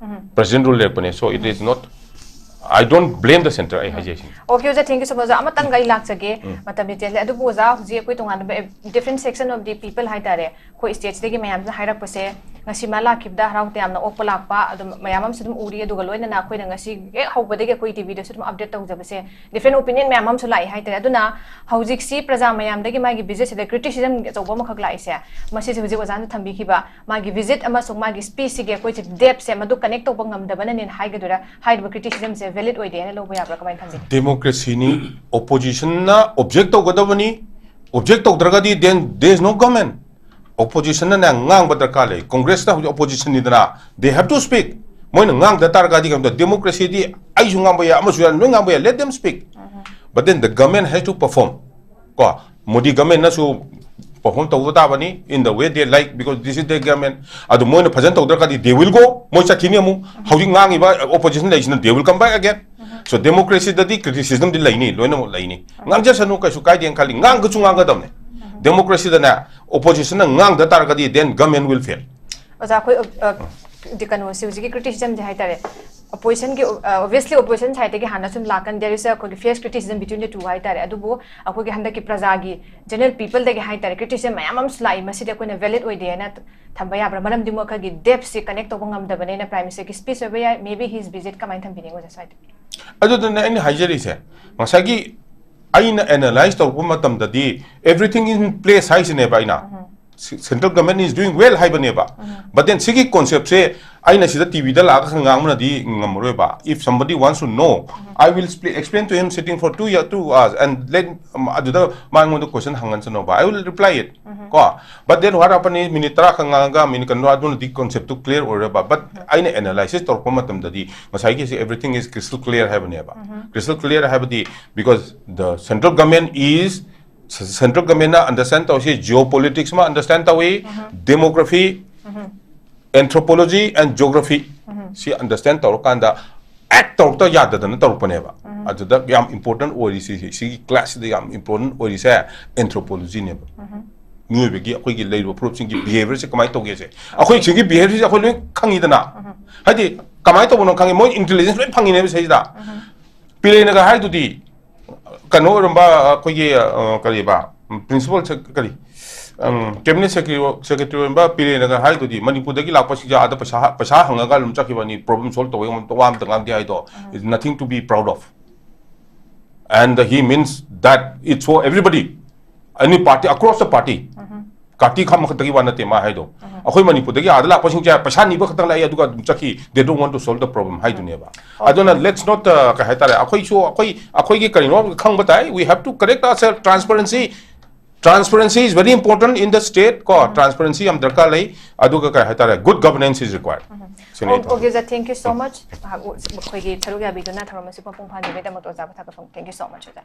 president rule ꯂꯩꯔꯛꯄꯅꯦ, so it is not, I don't blame the centre, ꯑꯩ ꯍꯥꯏꯖꯩ ꯁꯤꯅꯤ꯫ Okay, ꯑꯣꯖꯥ, thank you so much, ꯑꯣꯖꯥ꯫ ꯑꯃꯇꯪꯒ ꯑꯩ ꯂꯥꯛꯆꯒꯦ, ꯎꯝ꯫ ꯃꯇꯝꯗꯤ ꯇꯦꯜꯂꯦ꯫ ꯑꯗꯨꯕꯨ ꯑꯣꯖꯥ, ꯍꯧꯖꯤꯛ ꯑꯩꯈꯣꯏ ꯇꯣꯉꯥꯟꯕ different section of the people ꯍꯥꯏꯇꯥꯔꯦ, ꯑꯩꯈꯣꯏ stateꯁꯤꯗꯒꯤ ꯃꯌꯥꯝꯁꯤꯅ ꯍꯥꯏꯔꯛꯄꯁꯦ, ꯉꯁꯤ ꯃꯥ ꯂꯥꯛꯈꯤꯕꯗ ꯍꯔꯥꯎ ꯇꯌꯥꯝꯅ ꯑꯣꯛꯄ ꯂꯥꯛꯄ ꯑꯗꯨꯝ ꯃꯌꯥꯝ ꯑꯃꯁꯨ ꯑꯗꯨꯝ ꯎꯔꯤ꯫ ꯑꯗꯨꯒ ꯂꯣꯏꯅꯅ ꯑꯩꯈꯣꯏꯅ ꯉꯁꯤ ꯍꯦꯛ ꯍꯧꯕꯗꯒꯤ ꯑꯩꯈꯣꯏ TVꯗꯁꯨ ꯑꯗꯨꯝ update ꯇꯧꯖꯕꯁꯦ, different opinion ꯃꯌꯥꯝ ꯑꯃꯁꯨ ꯂꯥꯛꯏ ꯍꯥꯏꯇꯥꯔꯦ꯫ ꯑꯗꯨꯅ ꯍꯧꯖꯤꯛꯁꯤ ꯄ꯭ꯔꯖꯥ ꯃꯌꯥꯝꯗꯒꯤ ꯃꯥꯒꯤ visitꯁꯤꯗ criticism ꯑꯆꯧꯕ ꯑꯃꯈꯛ ꯂꯥꯛꯏꯁꯦ, ꯃꯁꯤꯁꯦ ꯍꯧꯖꯤꯛ ꯑꯣꯖꯥꯅ ꯊꯝꯕꯤꯈꯤꯕ ꯃꯥꯒꯤ visit ꯑꯃꯁꯨꯡ ꯃꯥꯒꯤ speechꯁꯤꯒꯤ ꯑꯩꯈꯣꯏꯁꯦ depthꯁꯦ ꯃꯗꯨ connect ꯇꯧꯕ ꯉꯝꯗꯕꯅꯅꯦꯅ ꯍꯥꯏꯒꯗꯣꯏꯔꯥ? ꯍꯥꯏꯔꯤꯕ criticismꯁꯦ valid ꯑꯣꯏꯗꯦ ꯍꯥꯏꯅ ꯂꯧꯕ ꯌꯥꯕ꯭ꯔꯥ? ꯀꯃꯥꯏꯅ ꯊꯝꯕꯤ? Democracyꯅꯤ, oppositionꯅ object ꯇꯧꯒꯗꯕꯅꯤ, object ꯇꯧꯗ꯭ꯔꯒꯗꯤ then there is no government. Oppositionꯅꯅꯦ ꯉꯥꯡꯕ ꯗꯔꯀꯥꯔ ꯂꯩ꯫ Congressꯅ ꯍꯧꯖꯤꯛ oppositionꯅꯤꯗꯅ, they have to speak. ꯃꯣꯏꯅ ꯉꯥꯡꯗ ꯇꯥꯔꯒꯗꯤ ꯀꯩꯝꯇ, democracyꯗꯤ ꯑꯩꯁꯨ ꯉꯥꯡꯕ ꯌꯥꯏ, ꯑꯃꯁꯨ ꯌꯥꯏ, ꯂꯣꯏ ꯉꯥꯡꯕ ꯌꯥꯏ, let them speak. But then the government has to perform. ꯀꯣ, ꯃꯣꯗꯤ governmentꯅꯁꯨ perform ꯇꯧꯕ ꯇꯥꯕꯅꯤ, in the way they like, because this is their government. ꯑꯗꯨ ꯃꯣꯏꯅ ꯐꯖꯅ ꯇꯧꯗ꯭ꯔꯒꯗꯤ they will go, ꯃꯣꯏ ꯆꯠꯈꯤꯅꯤ ꯑꯃꯨꯛ꯫ ꯍꯧꯖꯤꯛ ꯉꯥꯡꯉꯤꯕ opposition ꯂꯩꯁꯤꯅ they will come back again. So democracyꯗꯗꯤ criticismꯗꯤ ꯂꯩꯅꯤ, ꯂꯣꯏꯅꯃꯛ ꯂꯩꯅꯤ꯫ ꯉꯥꯡꯖꯁꯅꯨ, ꯀꯩꯁꯨ ꯀꯥꯏꯗꯦꯅ ꯈꯜꯂꯤ, ꯉꯥꯡꯒꯁꯨ ꯉꯥꯡꯒꯗꯕꯅꯤ꯫ Democracyꯗꯅꯦ oppositionꯅ ꯉꯥꯡꯗ ꯇꯥꯔꯒꯗꯤ then government will fail. ꯑꯣꯖꯥ, ꯑꯩꯈꯣꯏ, ꯑ, ꯗꯤ ꯀꯩꯅꯣꯁꯦ ꯍꯧꯖꯤꯛꯀꯤ criticismꯁꯦ ꯍꯥꯏꯇꯥꯔꯦ, oppositionꯒꯤ, ꯑ, obviously opposition sideꯇꯒꯤ ꯍꯥꯟꯅ ꯁꯨꯝ ꯂꯥꯛꯀꯅꯤ, there is a ꯑꯩꯈꯣꯏꯒꯤ fierce criticism between the two ꯍꯥꯏꯇꯥꯔꯦ꯫ ꯑꯗꯨꯕꯨ ꯑꯩꯈꯣꯏꯒꯤ ꯍꯟꯗꯛꯀꯤ ꯄ꯭ꯔꯖꯥꯒꯤ, general peopleꯗꯒꯤ ꯍꯥꯏꯇꯥꯔꯦ, criticism ꯃꯌꯥꯝ ꯑꯃꯁꯨ ꯂꯥꯛꯏ꯫ ꯃꯁꯤꯗꯤ ꯑꯩꯈꯣꯏꯅ valid ꯑꯣꯏꯗꯦ ꯍꯥꯏꯅ ꯊꯝꯕ ꯌꯥꯕ꯭ꯔꯥ? ꯃꯔꯝꯗꯤ ꯃꯣꯏ ꯑꯩꯈꯣꯏꯒꯤ depthꯁꯦ connect ꯇꯧꯕ ꯉꯝꯗꯕꯅꯤꯅ꯫ Prime Ministerꯒꯤ speech ꯑꯣꯏꯕ ꯌꯥꯏ, maybe his visit꯫ ꯀꯃꯥꯏꯅ ꯊꯝꯕꯤꯅꯤꯡꯉꯤ ꯑꯣꯖꯥ ꯁ꯭ꯋꯥꯏꯗ? ꯑꯗꯨꯗꯨꯅ ꯑꯩꯅ ꯍꯥꯏꯖꯔꯤꯁꯦ, ꯉꯁꯥꯏꯒꯤ ꯑꯩꯅ analyse ꯇꯧꯔꯛꯄ ꯃꯇꯝꯗꯗꯤ everything in place ꯍꯥꯏꯁꯤꯅꯦꯕ ꯑꯩꯅ꯫ Central government is doing well ꯍꯥꯏꯕꯅꯦꯕ꯫ But then ꯁꯤꯒꯤ concept ꯁꯦ ꯑꯩꯅ ꯁꯤꯗ T V ꯗ ꯂꯥꯛꯑꯒ ꯈꯔ ꯉꯥꯡꯕꯅꯗꯤ ꯉꯝꯃꯔꯣꯏꯕ꯫ If somebody wants to know, I will spl- explain to him sitting for two year, two hours and let ꯑꯗꯨꯗ ꯃꯉꯣꯟꯗ question ꯍꯪꯍꯟꯁꯅꯣꯕ꯫ I will reply it. ꯀꯣ, but then what happened is minute ꯇꯔꯥ ꯈꯛ ꯉꯥꯡꯉꯒ minute ꯀꯩꯅꯣ ꯑꯗꯨꯅꯗꯤ concept two clear ꯑꯣꯏꯔꯕ꯫ But ꯑꯩꯅ analysis ꯇꯧꯔꯛꯄ ꯃꯇꯝꯗꯗꯤ ꯉꯁꯥꯏꯒꯤꯁꯤ everything is crystal clear ꯍꯥꯏꯕꯅꯦꯕ꯫ Crystal clear ꯍꯥꯏꯕꯗꯤ because the central government is central government ꯅ understand ꯇꯧꯔꯤꯁꯤ geopolitics ꯑꯃ understand ꯇꯧꯏ, demography, anthropology and geography ꯁꯤ understand ꯇꯧꯔꯀꯥꯟꯗ act ꯇꯧꯔꯛꯇ ꯌꯥꯗꯗꯅ ꯇꯧꯔꯛꯄꯅꯦꯕ꯫ ꯑꯗꯨꯗ ꯌꯥꯝ important ꯑꯣꯏꯔꯤꯁꯤ, ꯁꯤꯒꯤ class ꯁꯤꯗ ꯌꯥꯝ important ꯑꯣꯏꯔꯤꯁꯦ anthropology ꯅꯦꯕ꯫ ꯃꯤꯑꯣꯏꯕꯒꯤ ꯑꯩꯈꯣꯏꯒꯤ ꯂꯩꯔꯤꯕ ꯐꯨꯔꯨꯞꯁꯤꯡꯒꯤ behaviour ꯁꯦ ꯀꯃꯥꯏꯅ ꯇꯧꯒꯦꯁꯦ, ꯑꯩꯈꯣꯏ ꯁꯤꯒꯤ behaviour ꯁꯦ ꯑꯩꯈꯣꯏ ꯂꯣꯏ ꯈꯪꯉꯤꯗꯅ꯫ ꯍꯥꯏꯗꯤ ꯀꯃꯥꯏꯅ ꯇꯧꯕꯅꯣ ꯈꯪꯉꯤ, ꯃꯣꯏ intelligence ꯂꯣꯏ ꯐꯪꯉꯤꯅꯦꯕ ꯁꯤꯗꯩꯁꯤꯗ꯫ ꯄꯤꯂꯦꯅꯒ ꯍꯥꯏꯗꯨꯗꯤ ꯀꯩꯅꯣ ꯑꯣꯏꯔꯝꯕ ꯑꯩꯈꯣꯏꯒꯤ, ꯑ, ꯀꯔꯤꯕ, principal sec- ꯀꯔꯤ, ꯎꯝ, cabinet secretary, secretary ꯑꯣꯏꯔꯝꯕ ꯄꯤꯂꯦꯅꯒ ꯍꯥꯏꯗꯨꯗꯤ ꯃꯅꯤꯄꯨꯔꯗꯒꯤ ꯂꯥꯛꯄꯁꯤꯡꯁꯦ ꯑꯥꯗ ꯄꯩꯁꯥ, ꯄꯩꯁꯥ ꯍꯪꯉꯒ ꯑꯗꯨꯝ ꯆꯠꯈꯤꯕꯅꯤ, problem solve ꯇꯧꯕ ꯋꯥ ꯑꯝꯇ ꯉꯥꯡꯗꯦ ꯍꯥꯏꯗꯣ, is nothing to be proud of. And he means that it's for everybody, any party, across the party. ꯀꯥꯇꯤ ꯈꯥꯝꯕ ꯈꯛꯇꯒꯤ ꯋꯥ ꯅꯠꯇꯦ ꯃꯥ ꯍꯥꯏꯗꯣ꯫ ꯑꯩꯈꯣꯏ ꯃꯅꯤꯄꯨꯔꯗꯒꯤ ꯑꯥꯗ ꯂꯥꯛꯄꯁꯤꯡꯁꯦ ꯄꯩꯁꯥ ꯅꯤꯕ ꯈꯛꯇꯪ ꯂꯥꯛꯏ, ꯑꯗꯨꯒ ꯑꯗꯨꯝ ꯆꯠꯈꯤ, they don't want to solve the problem ꯍꯥꯏꯗꯨꯅꯦꯕ꯫ ꯑꯗꯨꯅ let's not, uh, ꯀꯩ ꯍꯥꯏꯇꯥꯔꯦ, ꯑꯩꯈꯣꯏꯁꯨ ꯑꯩꯈꯣꯏ, ꯑꯩꯈꯣꯏꯒꯤ ꯀꯔꯤꯅꯣ ꯈꯪꯕ ꯇꯥꯏ, we have to correct ourselves, transparency, transparency is very important in the state ꯀꯣ꯫ Transparency ꯌꯥꯝ ꯗꯔꯀꯥꯔ ꯂꯩ꯫ ꯑꯗꯨꯒ ꯀꯩ ꯍꯥꯏꯇꯥꯔꯦ, good governance is required꯫ ꯁꯤꯅꯤ ꯑꯩ ꯑꯣ- ꯑꯣꯀꯦ, ꯊꯝꯖꯩ꯫ Thank you so much. ꯉꯥꯏꯍꯥꯛ ꯑꯩꯈꯣꯏꯒꯤ ꯊꯔꯨꯛ ꯌꯥꯕꯤꯗꯨꯅ ꯊꯧꯔꯝ ꯑꯁꯤ ꯃꯄꯨꯡ ꯐꯥꯍꯟꯕꯤꯕꯒꯤꯗꯃꯛꯇ ꯑꯣꯖꯥꯕꯨ ꯊꯥꯒꯠꯐꯝ, thank you so much, ꯑꯣꯖꯥ꯫